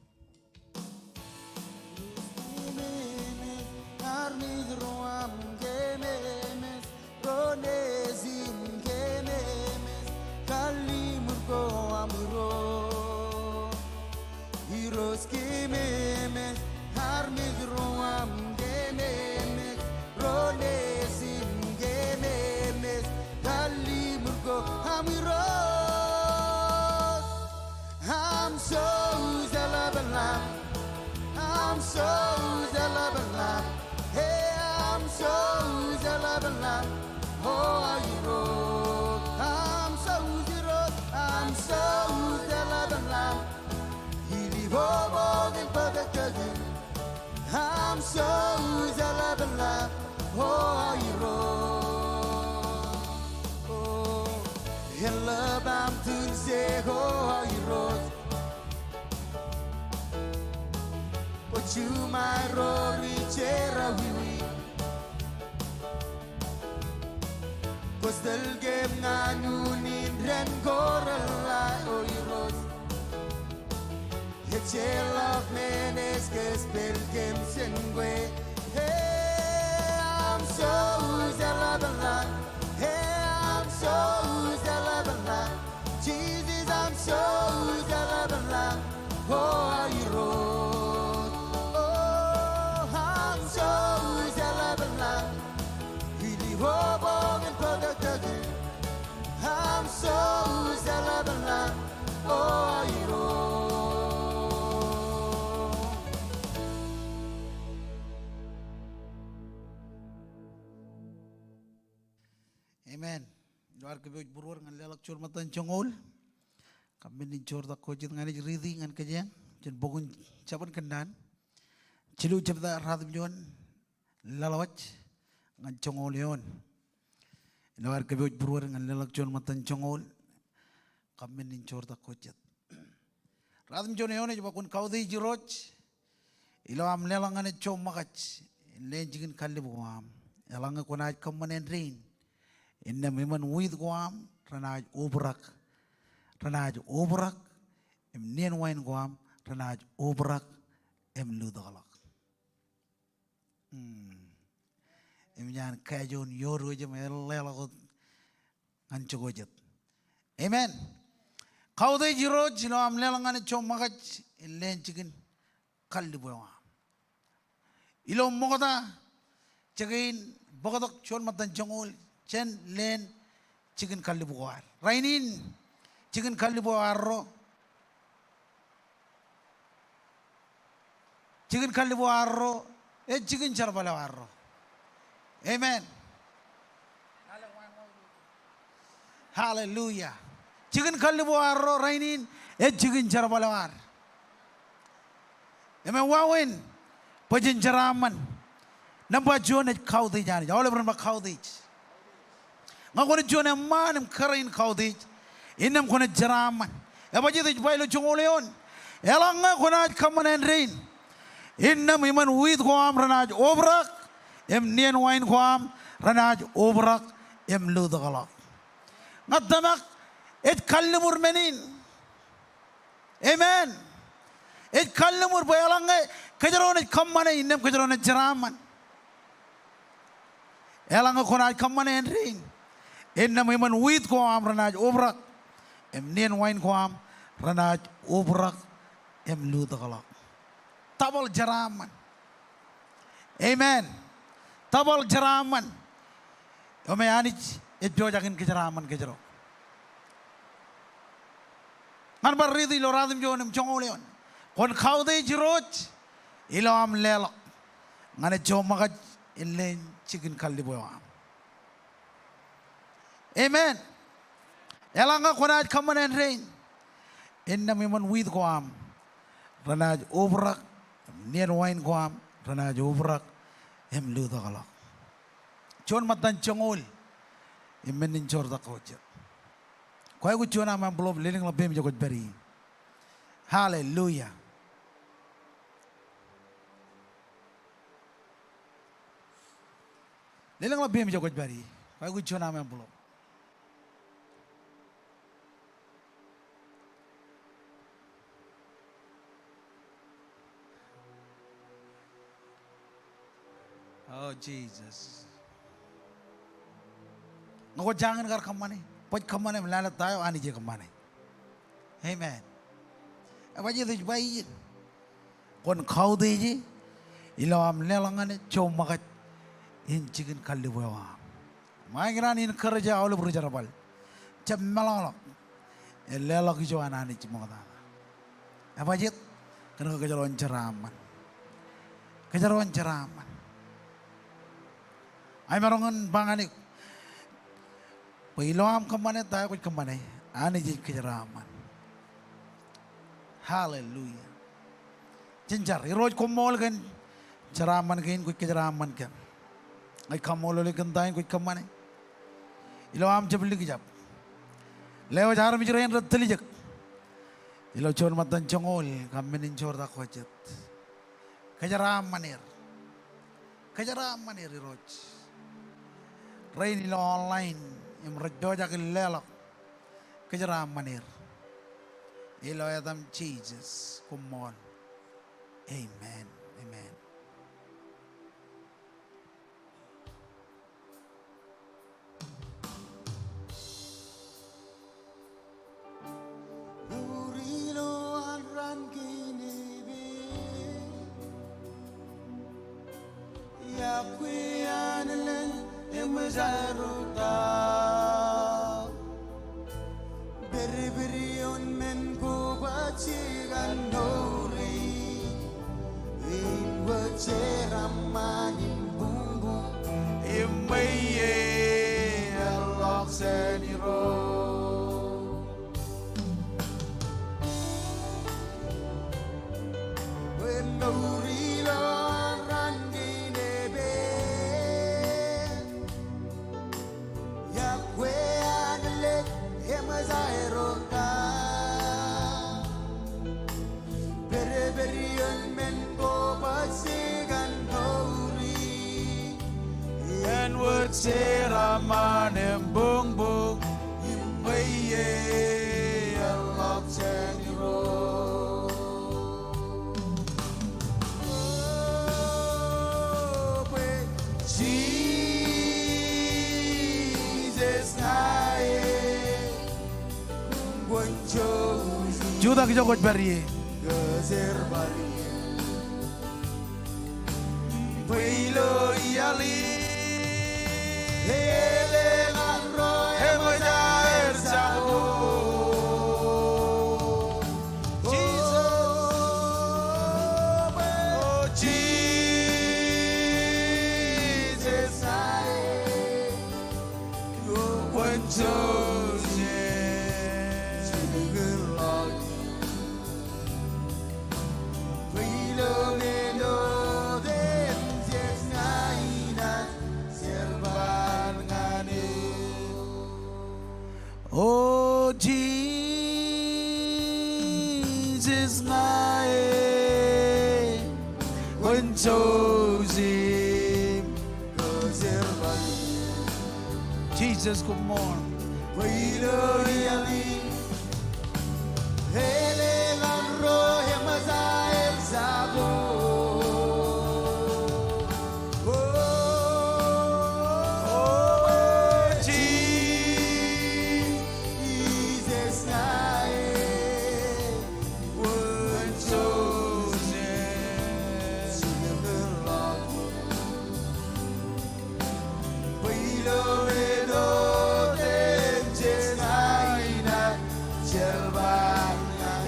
Amen. Ilo ad kōpooj būruod ñan leḷọk juon ṃōttan joñoul. Kab men in joortak ko jet ñan ij riiti ñan kōjeañ jān bok in Jabōn Kōnnaan. Jilu jebta ruatimjuon, laḷwaj ñan joñoul eoon. Ilo ad kōpooj būruod ñan leḷọk juon ṃōttan joñoul, kab men in joortak ko jet. Ruatimjuon eoon ej ba, kwōn kautiej Irooj ilo aṃ leḷọk ñan e jo ṃōkaj in leen jikin kallib ko aṃ, eḷaññe kwōnaaj kōṃṃan āindein. Innām eṃṃan wit ko aṃ renaaj obrak, renaaj obrak, im nien wain ko aṃ renaaj obrak im lutōkḷọk. Hmm. Im ja kajoon iood wōj im eḷḷāḷọk wōt ñan jokwe jet. Amen. Kautiej Irooj ilo aṃ leḷọk ñan e joṃōkaj in leen jikin kallib eo aṃ. Ilo ṃokta, je kein bōktok juon ṃōttan joñoul jān leen jikin kallib ko ad. Rainin, jikin kallib eo arro, jikin kallib eo arro ej jikin jerbal eo arro. Amen. Hallelujah. Jikin kallib eo arro rainin ej jikin jerbal eo ad. Im ewāween bwe jen jeraaṃṃan. Nōṃba juon ej kautiej Anij. Aolep ren ba kautiej. Ñe kwōnaaj juon eṃṃaan im kōrā in kautiej, innām kwōnaaj jeraaṃṃan. Ebajjeet ej ba ilo joñoul eoon, eḷaññe kwōnaaj kōṃṃane āindein, innām iṃōn wiit ko aṃ renaaj obrak, im nien wain ko aṃ renaaj obrak im lutōkḷọk. Ña tōmak ej kalliṃur men in. Amen. Ej kalliṃur bwe eḷaññe kōjro naaj kōṃṃane, innām kōjro naaj jeraaṃṃan. Eḷaññe kwōnaaj kōṃṃane āindein, innām iṃōn wiit ko aṃ renaaj obrak, im nien wain ko aṃ renaaj obrak im lutōkḷọk. Double jeraaṃṃan. Amen. Double jeraaṃṃan. Eo me Anij ej pojak in kōjeraaṃṃan kōjro. Ñan bar riiti ilo ruatimjuon im joñoul eoon. Kwōn kautiej Irooj ilo aṃ leḷọk ñan e joṃōkaj in leen jikin kallib eo aṃ. Amen. Eḷaññe kwōnaaj kōṃṃane āindein, innām iṃōn wiit ko aṃ renaaj obrak, im nien wain ko aṃ renaaj obrak im lutōkḷọk. Juon ṃōttan joñoul im men in joortak ko jet. Kwōj aikuj juon aṃ envelope, lelōñḷọk peiṃ ijo kwōj pād ie. Hallelujah. Lelōñḷọk peiṃ ijo kwōj pād ie. Kwōj aikuj juon aṃ envelope. Oh, Jesus. Ñe kwō jañin kar kōṃṃane, kwōj kōṃṃane im lale ta eo Anij ej kōṃṃane. Amen. Ebajjeet ej ba ijin. Kwōn kautiej e ilo aṃ leḷọk ñan e joṃōkaj in jikin kallib eo aṃ. Im ikōṇaan in encourage aolep ri jerbal. Jab meḷọkḷọk. Ej leḷọk ijo an Anij ṃoktata. Ebajjeet, kōn ke kōjro en jeraaṃṃan. Kōjro en jeraaṃṃan. Ij maroñ in ba ñan eok bwe ilo aṃ kōṃṃane ta eo kwōj kōṃṃane, Anij ej kōjeraaṃṃan. Hallelujah. Jen jar. Irooj, koṃṃool kōn jeraaṃṃan kein kwōj kōjeraaṃṃan kōm. Ña ij kaṃṃoolol eok kōn ta in kwōj kōṃṃane ilo aṃ jab likjab. Lewōj armej rein rej tiljek ilo juon ṃōttan joñoul kab men in joortak ko jet. Kōjeraaṃṃan er. Kōjeraaṃṃan er Irooj. Rein ilo online im rej pojak in leḷọk, kōjeraaṃṃan er. Ilo etaṃ Jisōs, koṃṃool. Amen. Amen. Mour ilo an raan kein epeet, iọkwe an elōñ eṃōj aeroktak. Pedped ioon men ko bajjek an mour in, āinwōt jeraaṃṃan im buñbuñ im ṃweiie eḷḷọk jān Irooj. Bwe mour ilo an raan kein epeet, iọkwe an elōñ eṃōj aeroktak. Pedped ioon men ko bajjek an mour in, āinwōt jeraaṃṃan im buñbuñ im ṃweiie eḷḷọk jān Irooj. O, bwe Jisōs Jutak ijo kwōj pād ie. O Jisōs, ña e kwōn jouj im. Jisōs, koṃṃool.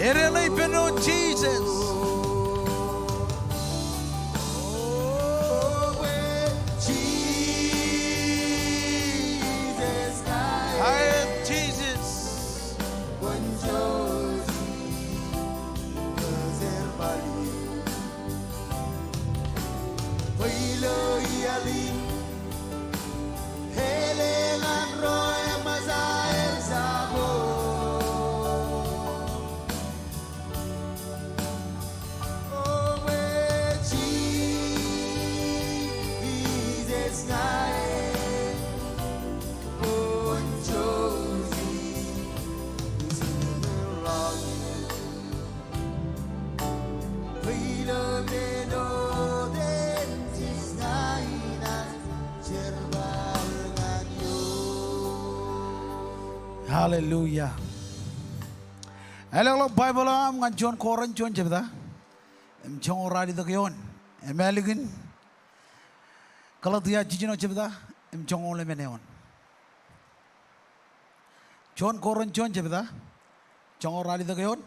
Edeḷe ippān wōt, Jisōs. Aet, Jisōs. Hallelujah. Ālọkḷọk Baibōḷ eo aṃ ñan juon Korint juon jebta im joñoul ralitōk eoon. Im ālikin Galetia jiljino jebta im joñoul emān eoon. Juon Korint juon jebta, joñoul ralitōk eoon.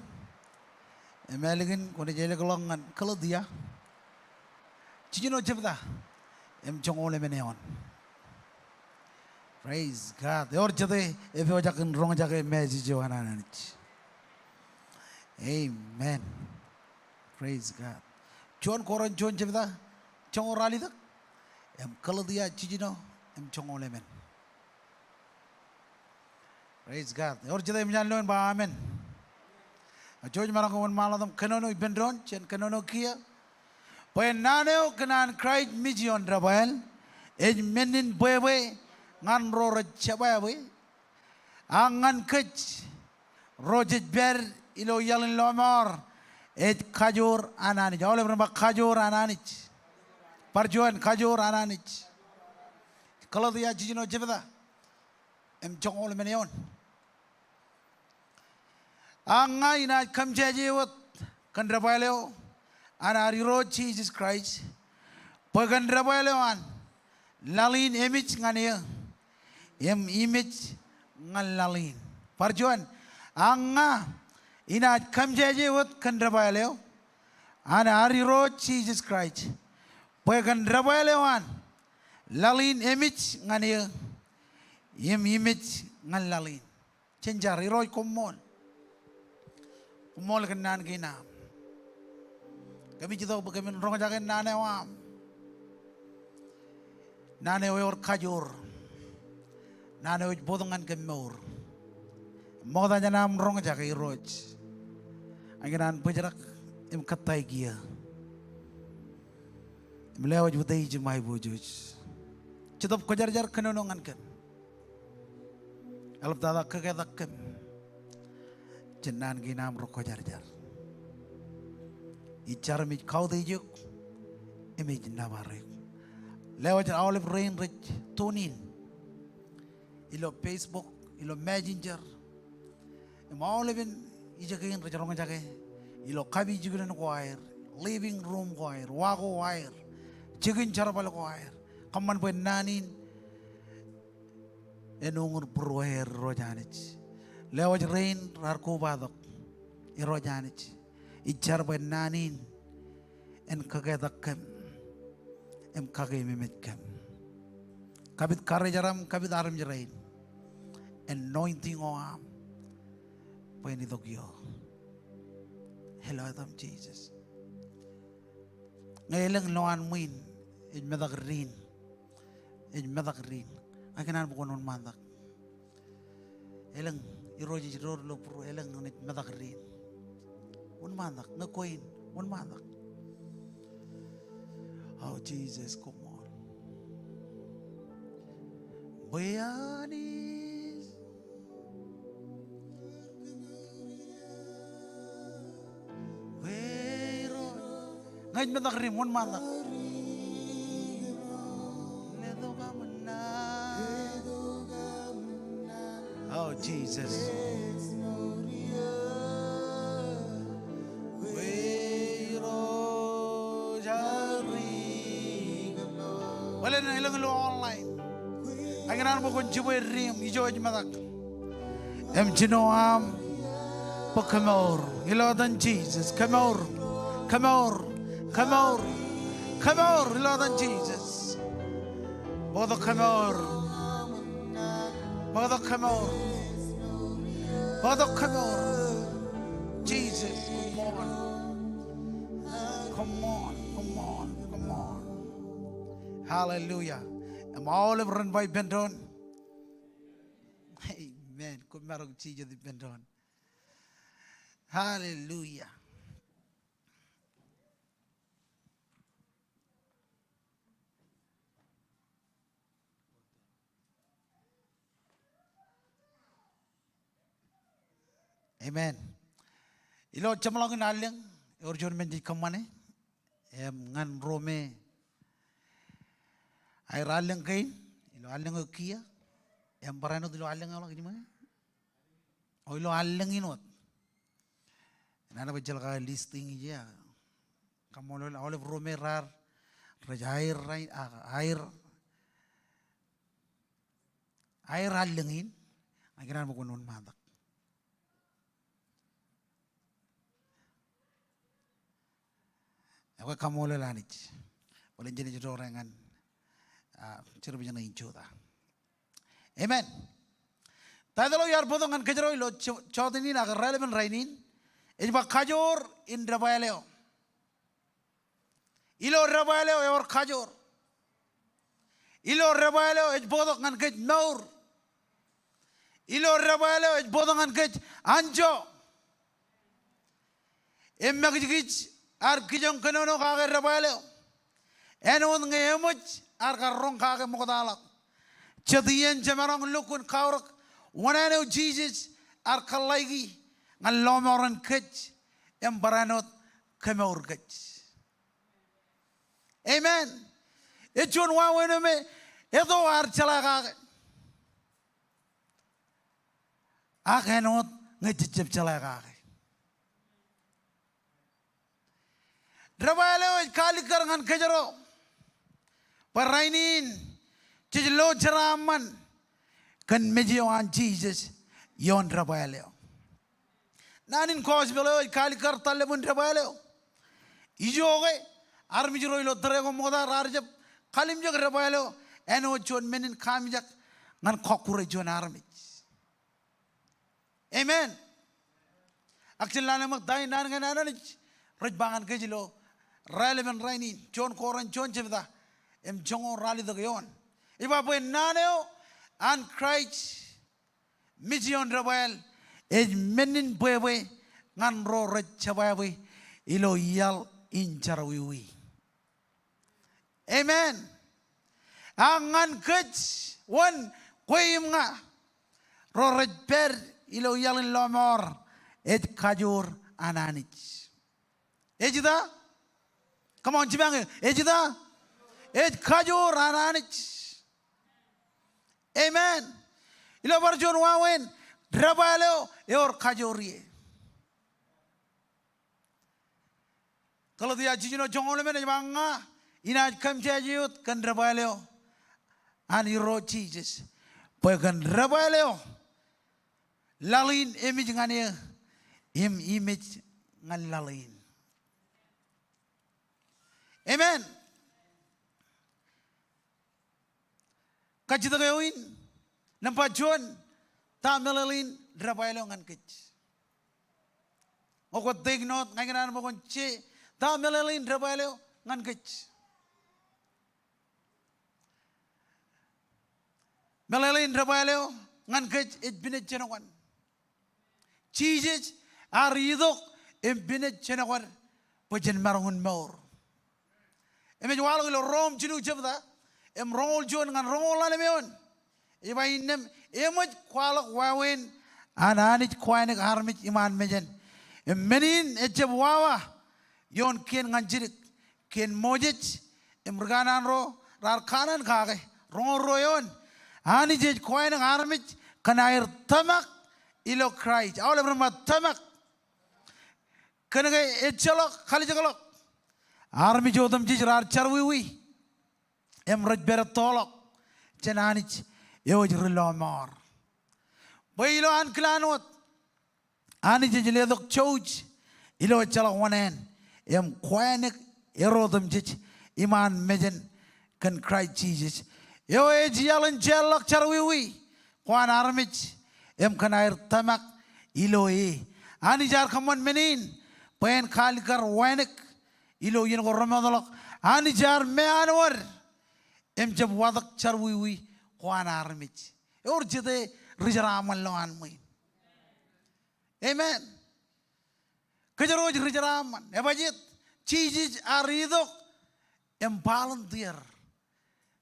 Im ālikin kwōnaaj elōkḷọk ñan Galetia jiljino jebta im joñoul emān eoon. Praise God. Ewōr jete epojak in roñjake message eo an Anij? Amen. Praise God. Juon Korint juon jebta, joñoul ralitōk, im Galetia jiljino im joñoul emān. Praise God. Ewōr jete eṃōj an lo in ba amen? Jouj maroñ ke wōnṃaanḷọk im kōnono ippān doon, jen kōnono kiiō. Bwe naan eo kōn an Kraist mej ioon debwāāl, ej men in bwebwe ñan ro rej jebwābwe, ak ñan kōj ro jej pād ilo iaḷ in lọmọọr, ej kajoor an Anij. Aolep ren ba kajoor an Anij. Bar juon, kajoor an Anij. Galetia jiljino jebta im joñoul emān eoon. Ak ña inaaj kōmmejāje wōt kōn debwāāl eo an ad Irooj Jisōs Kraist, bwe kōn debwāāl eo an, laḷ in emej ñan eō, im imej ñan laḷ in. Bar juon, ak ña inaaj kōmmejāje wōt kōn debwāāl eo an ad Irooj Jisōs Kraist, bwe kōn debwāāl eo an, laḷ in emej ñan eō, im imej ñan laḷ in. Jen jar. Irooj, koṃṃool. Koṃṃool kōn naan kein aṃ. Kōmij itok bwe kōmin roñjake naan eo aṃ. Naan eo ewōr kajoor. Naan eo ej bōk ñan kōm mour. Ṃokta jān aṃ roñjake, Irooj, ña ikōṇaan bōjrak im kōttāik eō im lewōj utiej im aiboojoj. Jetōb Kwōjarjar kōnono ñan kōm. Eḷaptata kōketak kōm jān naan kein aṃ ro kwōjarjar. Ij jar im ij kautiej eok im ij nōbar eok. Lewōj aolep rein rej tune in ilo Facebook, ilo Messenger, im aolepen Ijekein rej roñjake ilo kapijuknen ko aer, living room ko aer, wa ko aer, jikin jerbal ko aer. Kōṃṃan bwe naan in en uñūr būrueer, Irooj Anij. Lewōj rein raar kobatok, Irooj Anij. Ij jar bwe naan in en kaketak kōm im kakeememej kōm. Kapit karijeraṃ, kapit armej rein. Anointing eo aṃ bwe en itok ioō. Ilo etaṃ Jisōs. Ñe elōñ lowaan ṃwiin ej metak diin, ej metak diin, ña ikōṇaan bwe kwōn wōnṃaantak. Elōñ irooj ej door ilo būrueer, elōñ ñan ej metak diin. Wōnṃaantak, ñe kwe in, wōnṃaantak. Oh, Jesus, come on. Bwe Anij. Bwe Irooj. Ñe ej metak diin, wōnṃaantak. Oh, Jesus. Bōlen elōñ ilo online. Ña ikōṇaan bwe kwōn jibwe diin, ijo ej metak. Im jino aṃ bwe kōmour. Ilo etan Jisōs, kōmour. Kōmour. Kōmour. Kōmour. Ilo etan Jisōs. Bōktok kōmour. Bōktok kōmour. Bōktok kōmour. Jesus, come on. Come on, come on, come on. Hallelujah. Im aolep ren ba ippān doon. Amen. Koṃ maroñ jijet ippān doon. Hallelujah. Amen. Ilo jeṃḷọkin allōñ, ewōr juon men jej kōṃṃane, im ñan ro me aer allōñ kein, ilo allōñ eo kiiō, im barāinwōt ilo allōñ eḷọk, ej ṃōñā? O, ilo allōñ in wōt. Ikōṇaan bwe ejjeḷọk aō listing ije. Kaṃṃoolol aolep ro me raar, rej aer, rain, a, aer, aer allōñ in. Ña ikōṇaan bwe kwōn wōnṃaantak. Ekwe kaṃṃoolol Anij bwe jen ej door ñan, a, jerbal in Juda. Amen. Title eo iar bōktok ñan kōjro ilo jo-, jota in ak raelepen rainin, ej ba kajoor in debwāāl eo. Ilo debwāāl eo ewōr kajoor. Ilo debwāāl eo ej bōktok ñan kōj mour. Ilo debwāāl eo ej bōktok ñan kōj anjọ. Im mekijkij ear kijoñ kōnono kake debwāāl eo. Āinwōt ñe eṃōj ear kar roñ kake ṃoktaḷọk. Jet iien jemaroñ lukkuun kaorōk wōṇāān eo Jisōs ear kōḷḷāiki ñan lọmọọren kōj im barāinwōt kōmour kōj. Amen. Ej juon wāween eo me etto ear jeḷā kake. Ak āinwōt ñe jejjab jeḷā kake. Debwāāl eo ej kaalikkar ñan kōjro bwe rainin jej lo jeraaṃṃan kōn mej eo an Jisōs ioon debwāāl eo. Naan in gospel eo ej kaalikkar tallepen debwāāl eo. Ijoke armej ro ilo tōre ko ṃokta raar jab kalimjek debwāāl eo āinwōt juon men in kaamijak ñan kọkkure juon armej. Amen. Ak jen lale ṃōk ta in naan kein an Anij rej ba ñan kōj ilo raelepen rainin, juon Korint juon jebta im joñoul ralitōk eoon. Ej ba bwe naan eo an Kraist mej ioon debwāāl ej men in bwebwe ñan ro rej jebwābwe ilo iaḷ in jerọwiwi. Amen. Ak ñan kōj wōn kwe im ña ro rej pād ilo iaḷ in lọmọọr ej kajoor an Anij. Ej ta? Come on, jipañ eō. Ej ta? Ej kajoor an Anij. Amen. Ilo bar juon wāween, debwāāl eo ewōr kajoor ie. Galetia jiljino joñoul emān ej ba, ña inaaj kōmmejāje wōt kōn debwāāl eo an Irooj Jisōs, bwe kōn debwāāl eo laḷ in emej ñan eō im imej ñan laḷ in. Amen. Kajjitōk eo in, nōṃba juon, ta meḷeḷein debwāāl eo ñan kōj? Ñe kwōj take note, ña ikōṇaan bwe kwōn je, ta meḷeḷein debwāāl eo ñan kōj? Meḷeḷein debwāāl eo ñan kōj ej pinej jenokan. Jisōs ear itok im pinej jenokan bwe jen maroñ in mour. Im ej waḷọk ilo Rom jilu jebta im roñoul juon ñan roñoul ḷalem eoon. Ej ba innām, eṃōj kwaḷọk wāween an Anij kōnke armej iṃaan mejān. Im men in ejjab wawa ioon kien ñan jidik, kien Moses im ri kanaan ro raar kanaan kake. Roñoul ruo eoon, Anij ej kōnke armej kōn aer tōmak ilo Kraist. Aolep ren ba tōmak. Kōnke ejjeḷọk kalijekḷọk, armej otemjej raar jerọwiwi im rej pād ettoḷọk jān Anij eo ej ri lọmọọr. Bwe ilo ankilaan wōt, Anij ej letok jouj ilo ejjeḷọk oṇāān im kōnke er otemjej iṃaan mejān kōn Kraist Jisōs, eo ej iaḷ in jeorḷọk jerọwiwi ko an armej im kōn aer tōmak ilo e. Anij ear kōṃṃan men in bwe en kaalikkar wānōk ilo iien ko remootḷọk. Anij ear meanwōd im jab watōk jerọwiwi ko an armej. Ewōr jete ri jeraaṃṃan lowaan ṃwiin? Amen. Kōjro ej ri jeraaṃṃan. Ebajjeet? Jisōs ear itok im volunteer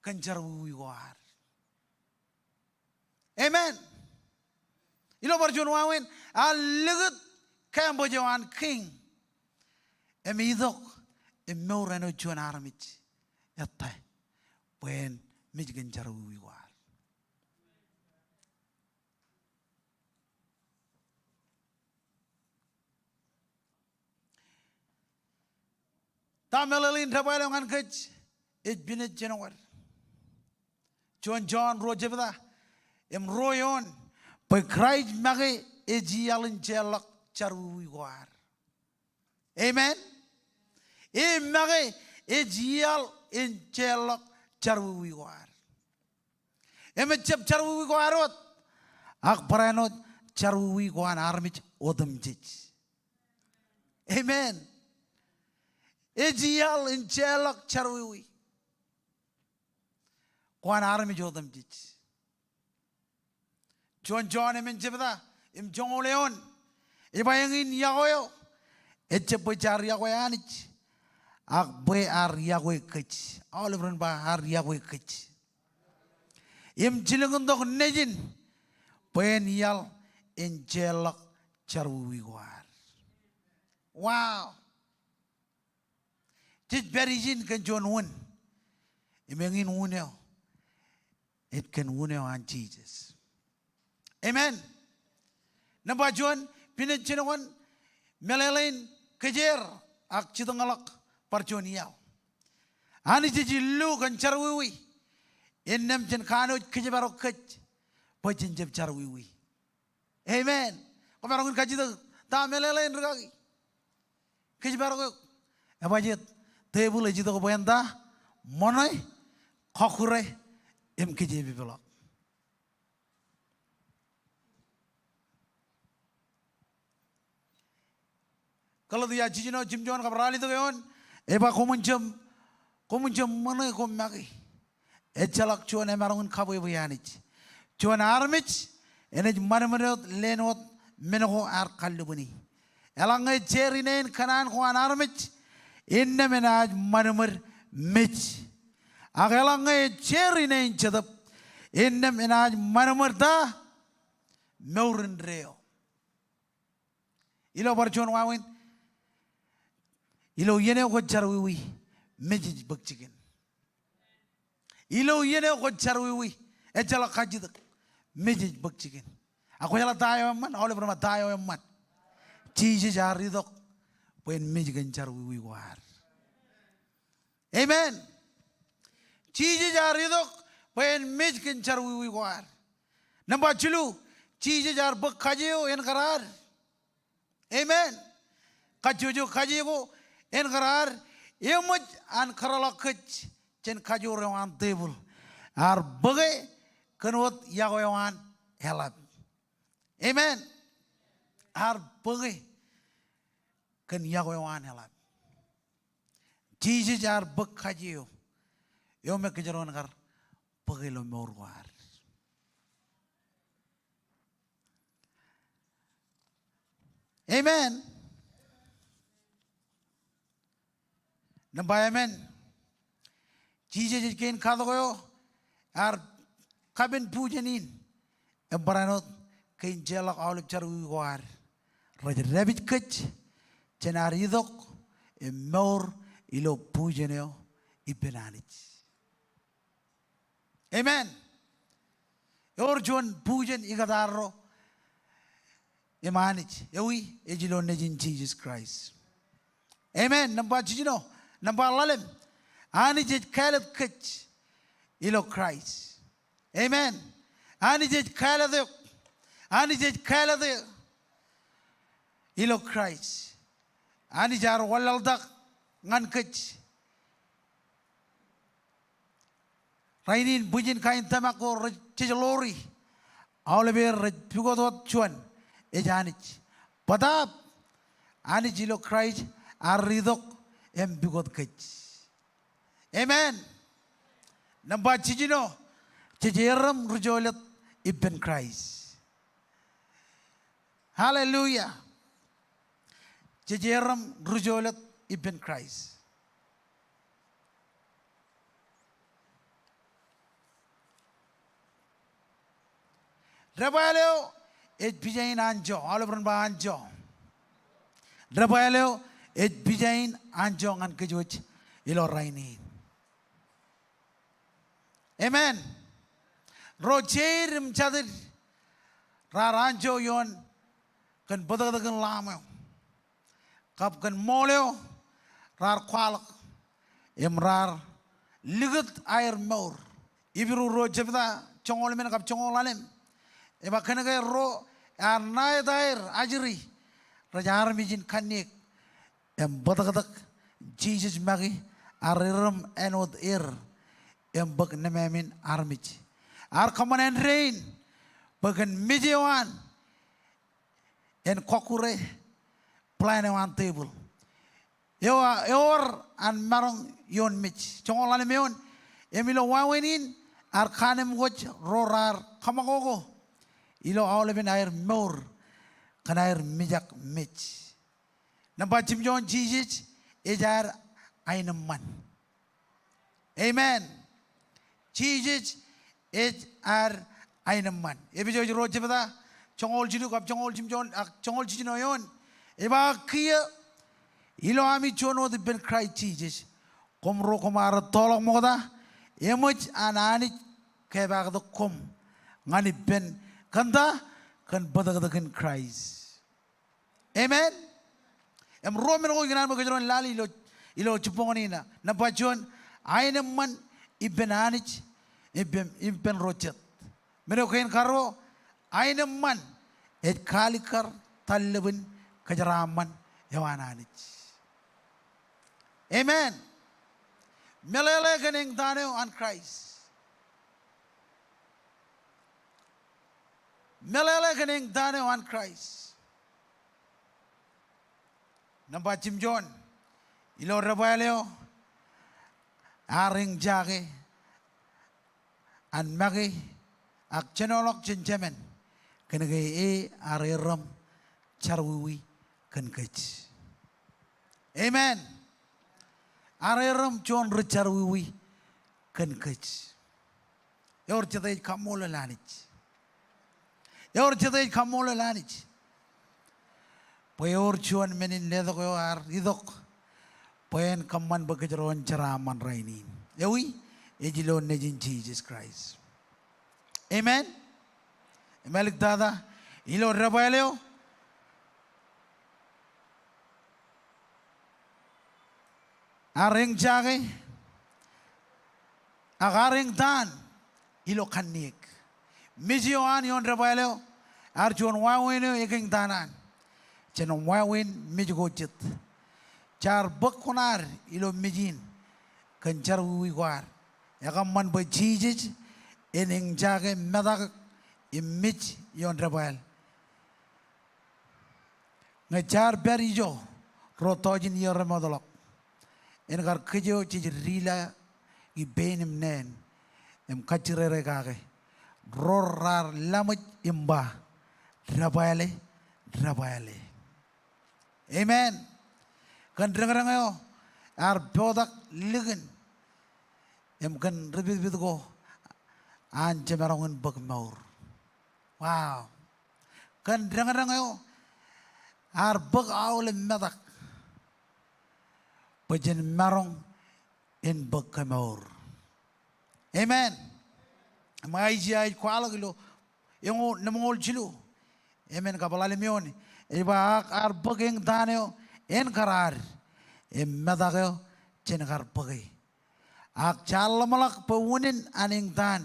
kōn jerọwiwi ko ad. Amen. Ilo bar juon wāween, ear likūt campus eo an king im itok im mour āinwōt juon armej ettā bwe en mej kōn jerọwiwi ko ad. Ta meḷeḷein debwāāl eo ñan kōj ej pinej jenokan? Juon Jon ruo jebta im ruo eoon, bwe Kraist make ej iaḷ in jeorḷọk jerọwiwi ko ad. Amen. E make ej iaḷ in jeorḷọk jerọwiwi ko ad. Im ejjab jerọwiwi ko ad wōt, ak barāinwōt jerọwiwi ko an armej otemjej. Amen. Ej iaḷ in jeorḷọk jerọwiwi ko an armej otemjej. Juon Jon emān jebta im joñoul eoon, ej ba eñin yokwe eo ejjab bwe jaar yokwe Anij, ak bwe ear yokwe kōj. Aolep ren ba ear yokwe kōj. Im jilkintok Nejin bwe en iaḷ in jeorḷọk jerọwiwi ko ad. Wow. Jej pād ijin kōn juon wūn. Im eñin wūn eo ej kōn wūn eo an Jisōs. Amen. Nōṃba juon, pinej jenokan meḷeḷein kōjeer ak jitōñḷọk bar juon iaḷ. Anij ej illu kōn jerọwiwi. Innām jen kanooj kōjparok kōj bwe jen jab jerọwiwi. Amen. Kwōmaroñ in kajjitōk, ta meḷeḷein rikaki kōjparok eok? Ebajjeet? Tebōḷ ej itok bwe en ta? Ṃōṇe, kọkkure, im kōjepepḷọk. Galetia jiljino jimjuon kab ralitōk eoon, ej ba koṃwin jab, koṃwin jab ṃōṇe ko make. Ejjeḷọk juon emaroñ in kabwebwe Anij. Juon armej enaaj ṃadṃōd wōt leen wōt men ko ear kallibwini. Eḷaññe ej jeer ine in kōṇaan ko an armej, innām enaaj ṃadṃōd mej. Ak eḷaññe ej jeer ine in Jetōb, innām enaaj ṃadṃōd ta? Mour indeeo. Ilo bar juon wāween, ilo iien eo kwōj jerọwiwi, mej ej bōk jikin. Ilo iien eo kwōj jerọwiwi, ejjeḷọk kajjitōk, mej ej bōk jikin. Ak kwōjeḷā ta eo eṃṃan? Aolep ren ba ta eo eṃṃan. Jisōs ear itok bwe en mej kōn jerọwiwi ko ad. Amen. Jisōs ear itok bwe en mej kōn jerọwiwi ko ad. Nōṃba jilu, Jisōs ear bōk kaje eo en kōrā ad. Amen. Kajjojo kaje ko en kōrā ad, eṃōj an kōtḷọk kōj jān kajoor eo an tepil. Ear bōke kōn wōt iọkwe eo an eḷap. Amen. Ear bōke kōn iọkwe eo an eḷap. Jisōs ear bōk kaje eo, eo me kōjro en kar bōke ilo mour ko ad. Amen. Nōṃba emān, Jisōs ej kein katok eo ear kapen bujen in im barāinwōt kein jeorḷọk aolep jerọwiwi ko ad rej dāpij kōj jān ad itok im mour ilo bujen eo ippān Anij. Amen. Ewōr juon bujen ikōtaarro im Anij. Ewi? Ej ilo Nejin Jisōs Kraist. Amen. Nōṃba jiljino, nōṃba ḷalem, Anij ej kāālōt kōj ilo Kraist. Amen. Anij ej kāālōt eok. Anij ej kāālōt eō ilo Kraist. Anij ear wanlaḷtak ñan kōj. Rainin bwijin kain tōmak ko rej jej ḷoori, aolepen er rej pukot wōt juon, ej Anij. Bōtaab Anij ilo Kraist ear itok im pukot kōj. Amen. Nōṃba jiljino, jej erōm ri jolōt ippān Kraist. Hallelujah. Jej erōm ri jolōt ippān Kraist. Debwāāl eo ej pijain anjọ, aolep ren ba anjọ. Debwāāl eo ej pijain anjọ ñan kōj wōj ilo rainin. Amen. Ro jeid im jatid raar anjọ ioon kōn bōtōktōkin Lamb eo kab kōn ṃool eo raar kwaḷọk im raar likūt aer mour. Hibru ruo jebta joñoul emān kab joñoul ḷalem, ej ba kōnke ro ear ṇaet aer ajri rej armej in kanniōk im bōtōktōk Jisōs make ear erōm āinwōt er im bōk nemāmein armej. Ear kōṃṃan āindein bwe kōn mej eo an en kọkkure plan eo an tepil. Eo, ewōr an maroñ ioon mej. Joñoul ḷalem eoon, im ilo wāween in ear kaanemkwōj ro raar kōṃakoko ilo aolepen aer mour kōn aer mijak mej. Nōṃba jimjuon, Jisōs ej ad aenōṃṃan. Amen. Jisōs ej ad aenōṃṃan. Epesōs ruo jebta joñoul jilu kab joñoul jimjuon, ak joñoul jiljino eoon, ej ba, kiiō ilo ami juon wōt ippān Kraist Jisōs, koṃ ro koṃ ar ettoḷọk ṃokta, eṃōj an Anij kepaaktok koṃ ñan ippān, kōn ta? Kōn bōtōktōkin Kraist. Amen. Im ruo men ko ikōṇaan bwe kōjro en lale ilo, ilo jibboñōn in. Nōṃba juon, aenōṃṃan ippān Anij, ippān, ippān ro jet. Men eo kein karuo, aenōṃṃan ej kaalikkar tallepen kōjeraaṃṃan eo an Anij. Amen. Meḷeḷe kōn eñtaan eo an Kraist. Meḷeḷe kōn eñtaan eo an Kraist. Nōṃba jimjuon, ilo debwāāl eo ear eñjake an make ak jenoḷọk jān Jemān, kōnke e ear erōm jerọwiwi kōn kōj. Amen. Ear erōm juon ri jerọwiwi kōn kōj. Ewōr jete ej kaṃṃoolol Anij. Ewōr jete ej kaṃṃoolol Anij bwe ewōr juon men in letok eo ear itok bwe en kōṃṃan bwe kōjro en jeraaṃṃan rainin. Ewi? Ej ilo Nejin Jisōs Kraist. Amen. Im āliktata, ilo debwāāl eo, ear eñjake, ak ear eñtaan ilo kanniōk. Mej eo an ioon debwāāl eo, ear juon wāween eo ekeñtaan an. Jān wāween mej ko jet. Jaar bōk kuṇaad ilo mej in kōn jerọwiwi ko ad. Ekōṃṃan bwe Jisōs en eñjake metak im mej ioon debwāāl. Ñe jaar pād ijo ruo tọujin iiō remootḷọk, en kar kōj eo jej dila ippān im neen im kajjirere kake, ro raar laṃōj im ba, debwāāle, debwāāle. Amen. Kōn deñdeñ eo ear potak likin im kōn ri pitpit ko an jemaroñ in bōk mour. Wow. Kōn deñdeñ eo ear bōk aolep metak bwe jen maroñ in bōk kemour. Amen. Im Aiseia ej kwaḷọk ilo eñoul, lemñoul jilu. Amen. Kab ḷalem eoon ej ba, ak ear bōk eñtaan eo en kar ad, im metak eo jen kar bōke. Ak jaar ḷōmṇak bwe unin an eñtaan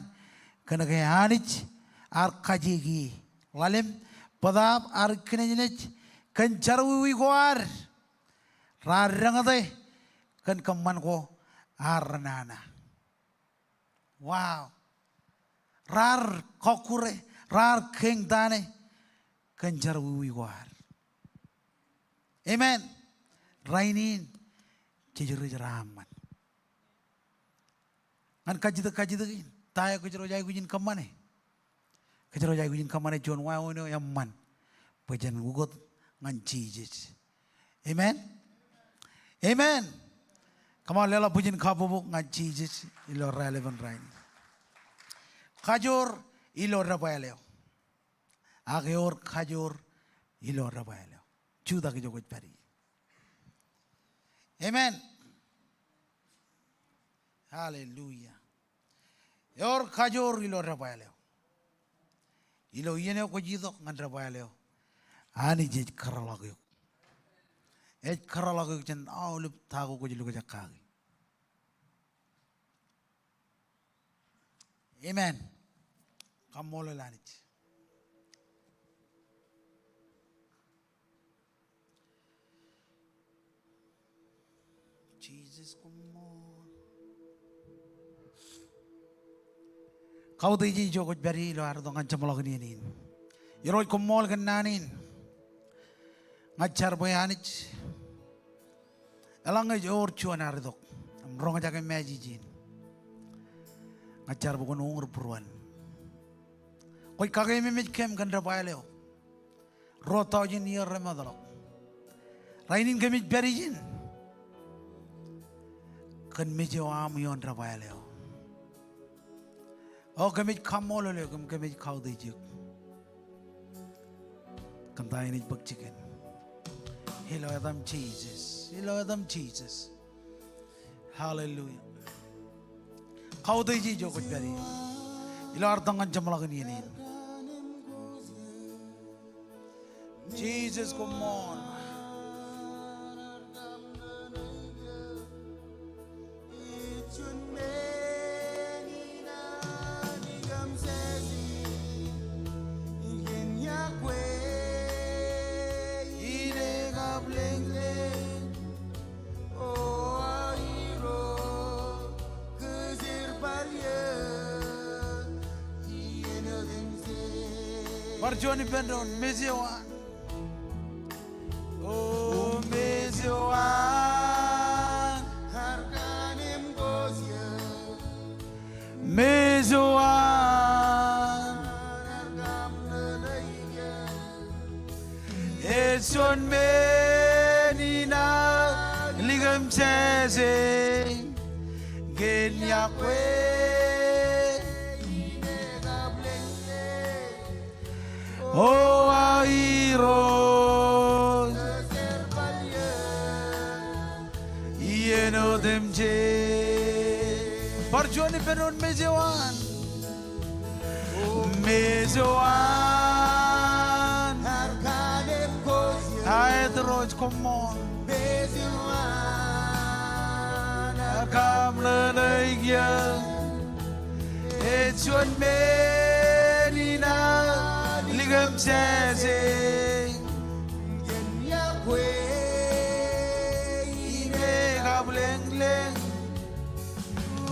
kōn ke Anij ear kajeek e. Ḷalem, bōtaab ear ikijjien kōn jerọwiwi ko ad, raar deñde kōn kōṃṃan ko ear renana. Wow. Raar kọkkure, raar keñtane kōn jerọwiwi ko ad. Amen. Rainin jej ri jeraaṃṃan ñan kajjitōk, kajjitōk in. Ta eo kōjro ej aikuj in kōṃṃane? Kōjro ej aikuj in kōṃṃane juon wāween eo eṃṃan bwe jen ukōt ñan Jisōs. Amen. Amen. Come on, leḷọk bwijin kabbokbok ñan Jisōs ilo raelepen rainin. Kajoor ilo debwāāl eo. Ak ewōr kajoor ilo debwāāl eo. Jutak ijo kwōj pād ie. Amen. Hallelujah. Ewōr kajoor ilo debwāāl eo. Ilo iien eo kwōj itok ñan debwāāl eo, Anij ej kōrọọlḷọk eok. Ej kōrọọlḷọk eok jān aolep ta ko kwōj lukkuun kake. Amen. Kaṃṃoolol Anij. Jisōs koṃṃool. Kautiej ijo kwōj pād ie ilo ad itok ñan jeṃḷọkin iien in. Irooj, koṃṃool kōn naan in. Ña ij jar bwe Anij eḷaññe ej ewōr juon ad itok im roñjake message in, ña ij jar bwe kwōn uñūr būruon. Kwōj kakeememej kōm kōn debwāāl eo ruo tọujin iiō remootḷọk. Rainin kōmij pād ijin kōn mej eo aṃ ioon debwāāl eo. O, kōmij kaṃṃoolol eok im kōmij kautiej eok kōn ta in ej bōk jikin. Ilo etaṃ Jisōs, ilo etaṃ Jisōs. Hallelujah. Kautiej ijo kwōj pād ie ilo ad itok ñan jeṃḷọkin iien in. Jisōs, koṃṃool. Bar juon ippān doon, mej eo an. O mej eo an. Mej eo an. Ej juon men in aō likūmjejek kōn iọkwe. O aō Irooj, iien otemjej. Bar juon ippān doon, mej eo an. Mej eo an. Aet Irooj, koṃṃool. Mej eo an. Kamlōlō eō, ej juon men in an likōmjāje. Kōn iọkwe im kabwilōñlōñ,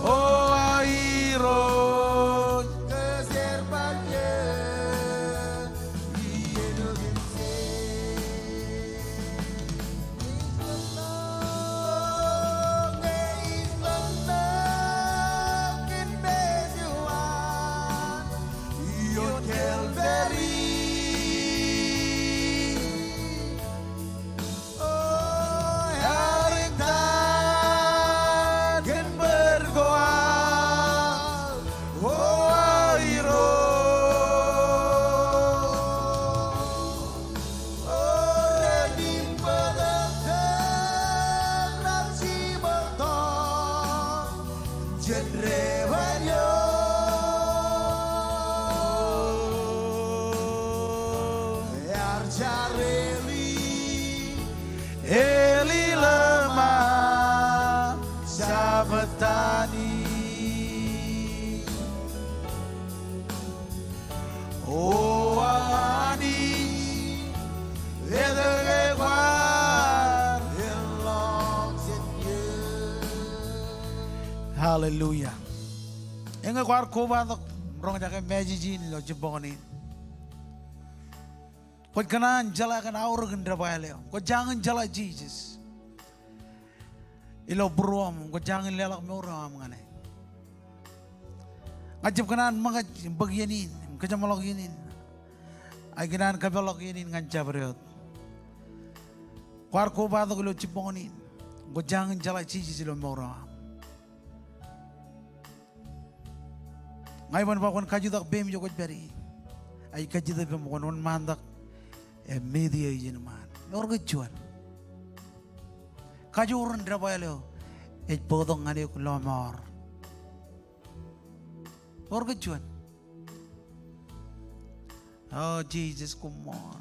O aō Irooj, kōjerbal eō. Hallelujah. Eñe kwaar kobatok roñjake message in ilo jibboñōn in, kwōj kōṇaan jeḷā kōn aorōk in debwāāl eo. Kwō jañin jeḷā Jisōs ilo būruōṃ, kwō jañin leḷọk mour eo aṃ ñan e. Ña ij jab kōṇaan ṃōkaj im bōk iien in im kōjeṃḷọk iien in, ak ikōṇaan kōpeḷḷọk iien in ñan jabdewōt. Kwaar kobatok ilo jibboñōn in, kwō jañin jeḷā Jisōs ilo mour eo aṃ. Ña iban ba kwōn kajutak peiṃ ijo kwōj pād ie. Ak ij kajjitōk ippaṃ bwe kwōn wōnṃaantak im meet eō ijin ṃaan. Eor ke juon? Kajoor in debwāāl eo ej bōktok ñan eok lọmọọr. Eor ke juon? O Jisōs, koṃṃool.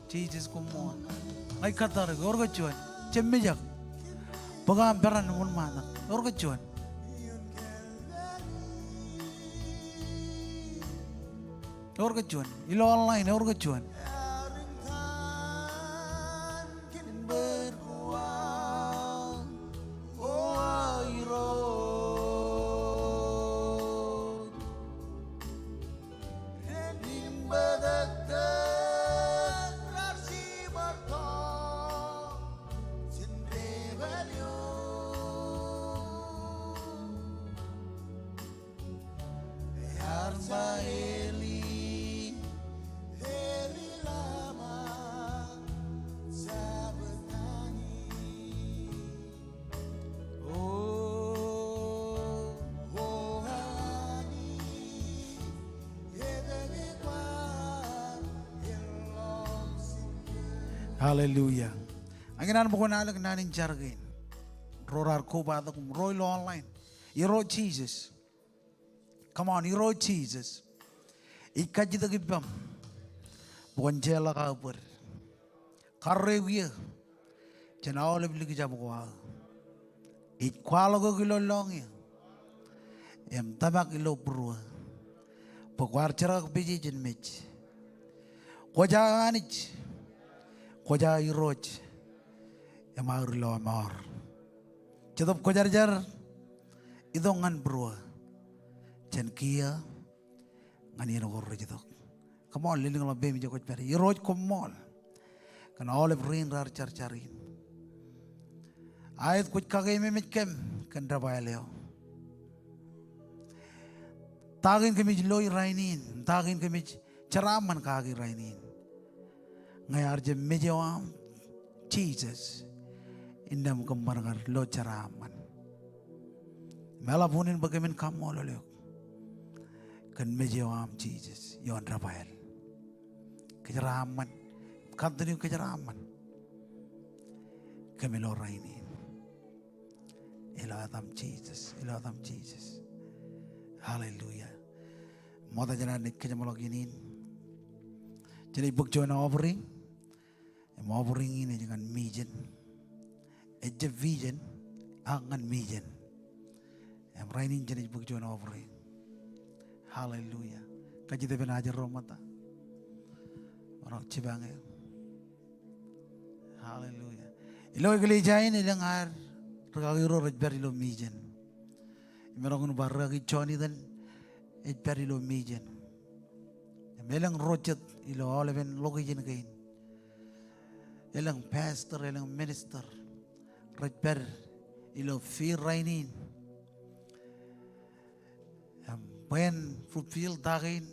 Jisōs, koṃṃool. Ña ij kōttar eok, eor ke juon? Jab mejak. Bōk aṃ peran im wōnṃaantak. Eor ke juon? Eor ke juon? Ilo online, eor ke juon? Hallelujah. Ak ikōṇaan bwe kwōn ālik naan in jar kein, ro raar kobatok im ro ilo online. Irooj Jisōs. Come on, Irooj Jisōs. Ij kajjitōk ippaṃ bwe kwōn jeorḷọk aō bōd. Karreoik eō jān aolep likjab ko aō. Ij kwaḷọk eok ilo lọñiō im tōmak ilo būruō bwe kwaar jerkakpeje jān mej. Kwōj aō Anij, kwōj aō Irooj, im aō ri lọmọọr. Jetōb Kwōjarjar, itok ñan būruō jān kiiō ñan iien ko rej itok. Koṃṃool, lelōñḷọk peiṃ ijo kwōj pād ie. Irooj, koṃṃool kōn aolep rein raar jar jar in. Aet kwōj kakeememej kōm kōn debwāāl eo. Ta kein kōmij loi rainin, ta kein kōmij jeraaṃṃan kaki rainin. Ñe ear jab mej eo aṃ Jisōs, innām kōṃṃan kar lo jeraaṃṃan. Im eḷap unin bwe kōmin kaṃṃoolol eok kōn mej eo aṃ Jisōs ioon debwāāl. Kōjeraaṃṃan, continue kōjeraaṃṃan kōm ilo rainin. Ilo etaṃ Jisōs, ilo etaṃ Jisōs. Hallelujah. Ṃokta jān ad naaj kōjeṃḷọk iien in, jenaaj bōk juon offering. Im offering in ej ñan mission. Ejjab vision, ak ñan Mijen. Im rainin jenaaj bōk juon offering. Hallelujah. Kajjitōk ippān ajri ro ṃōtta. Ro jipañ eō. Hallelujah. Ilo eklejia in elōñ ad rūkaki ro rej pād ilo Mijen. Im eroñ in ba rūkaki Jonathan ej pād ilo Mijen. Im elōñ ro jet ilo aolepen location kein. Elōñ pastor, elōñ minister rej pād ilo field rainin. Im bwe en fulfill ta kein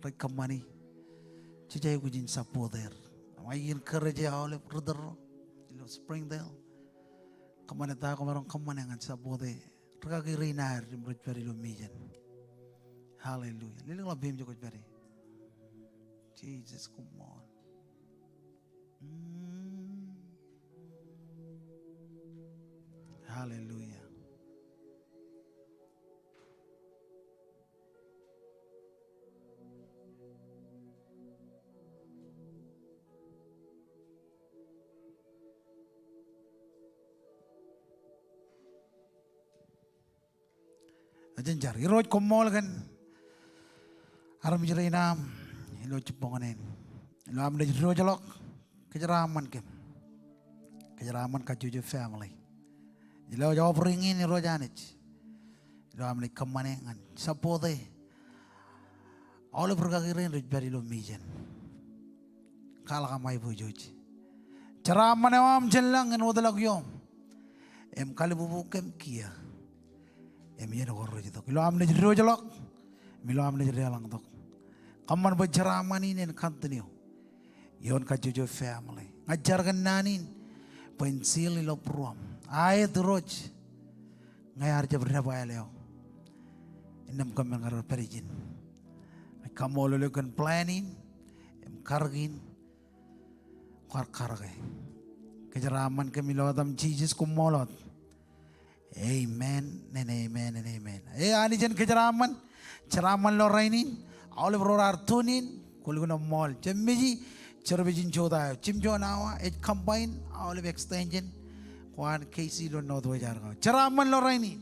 rej kōṃṃani, jej aikuj in support er. Im I encourage aolep ri tōl ro ilo Springdale, kōṃṃane ta eo koṃ maroñ kōṃṃane ñan support e rūkaki rein ad im rej pād ilo Mijen. Hallelujah. Lelōñḷọk peiṃ ijo kwōj pād ie. Jesus, come on. Mm. Hallelujah. Jen jar. Irooj, koṃṃool kōn armej rein aṃ ilo jibboñōn in. Ilo am naaj diwōjḷọk, kōjeraaṃṃan kōm. Kōjeraaṃṃan kajjojo family. Ilo offering in, Irooj Anij, ilo am naaj kōṃṃane ñan support e aolep rūkaki rein rej pād ilo Mijen. Kwaḷọk aṃ aiboojoj. Jeraaṃṃan eo aṃ jān lañ en wōtlọk ioṃ im kalbubu kōm kiiō. Im iien ko rej itok, ilo am naaj diwōjḷọk im ilo am naaj deḷọñtok. Kōṃṃan bwe jeraaṃṃan in en continue ioon kajjojo family. Ña ij jar kōn naan in bwe en seal ilo būruōm. Aet, Irooj, ñe ear jab dāpwāāl eo innām kōm men kar pād ijin. Ij kaṃṃoolol eok kōn plan in im karōk in kwaar karōke. Kōjeraaṃṃan kōm ilo etaṃ Jisōs, koṃṃool wōt. Amen and amen and amen. E Anij en kōjeraaṃṃan, jeraaṃṃan ilo rainin, aolep ro raar tune in, kwōlukkuun eṃṃool. Jemmeji service in jota eo, jimjuon awa, ej combine aolep extension ko an K C ilo Northwest Arkansas. Jeraaṃṃan ilo rainin.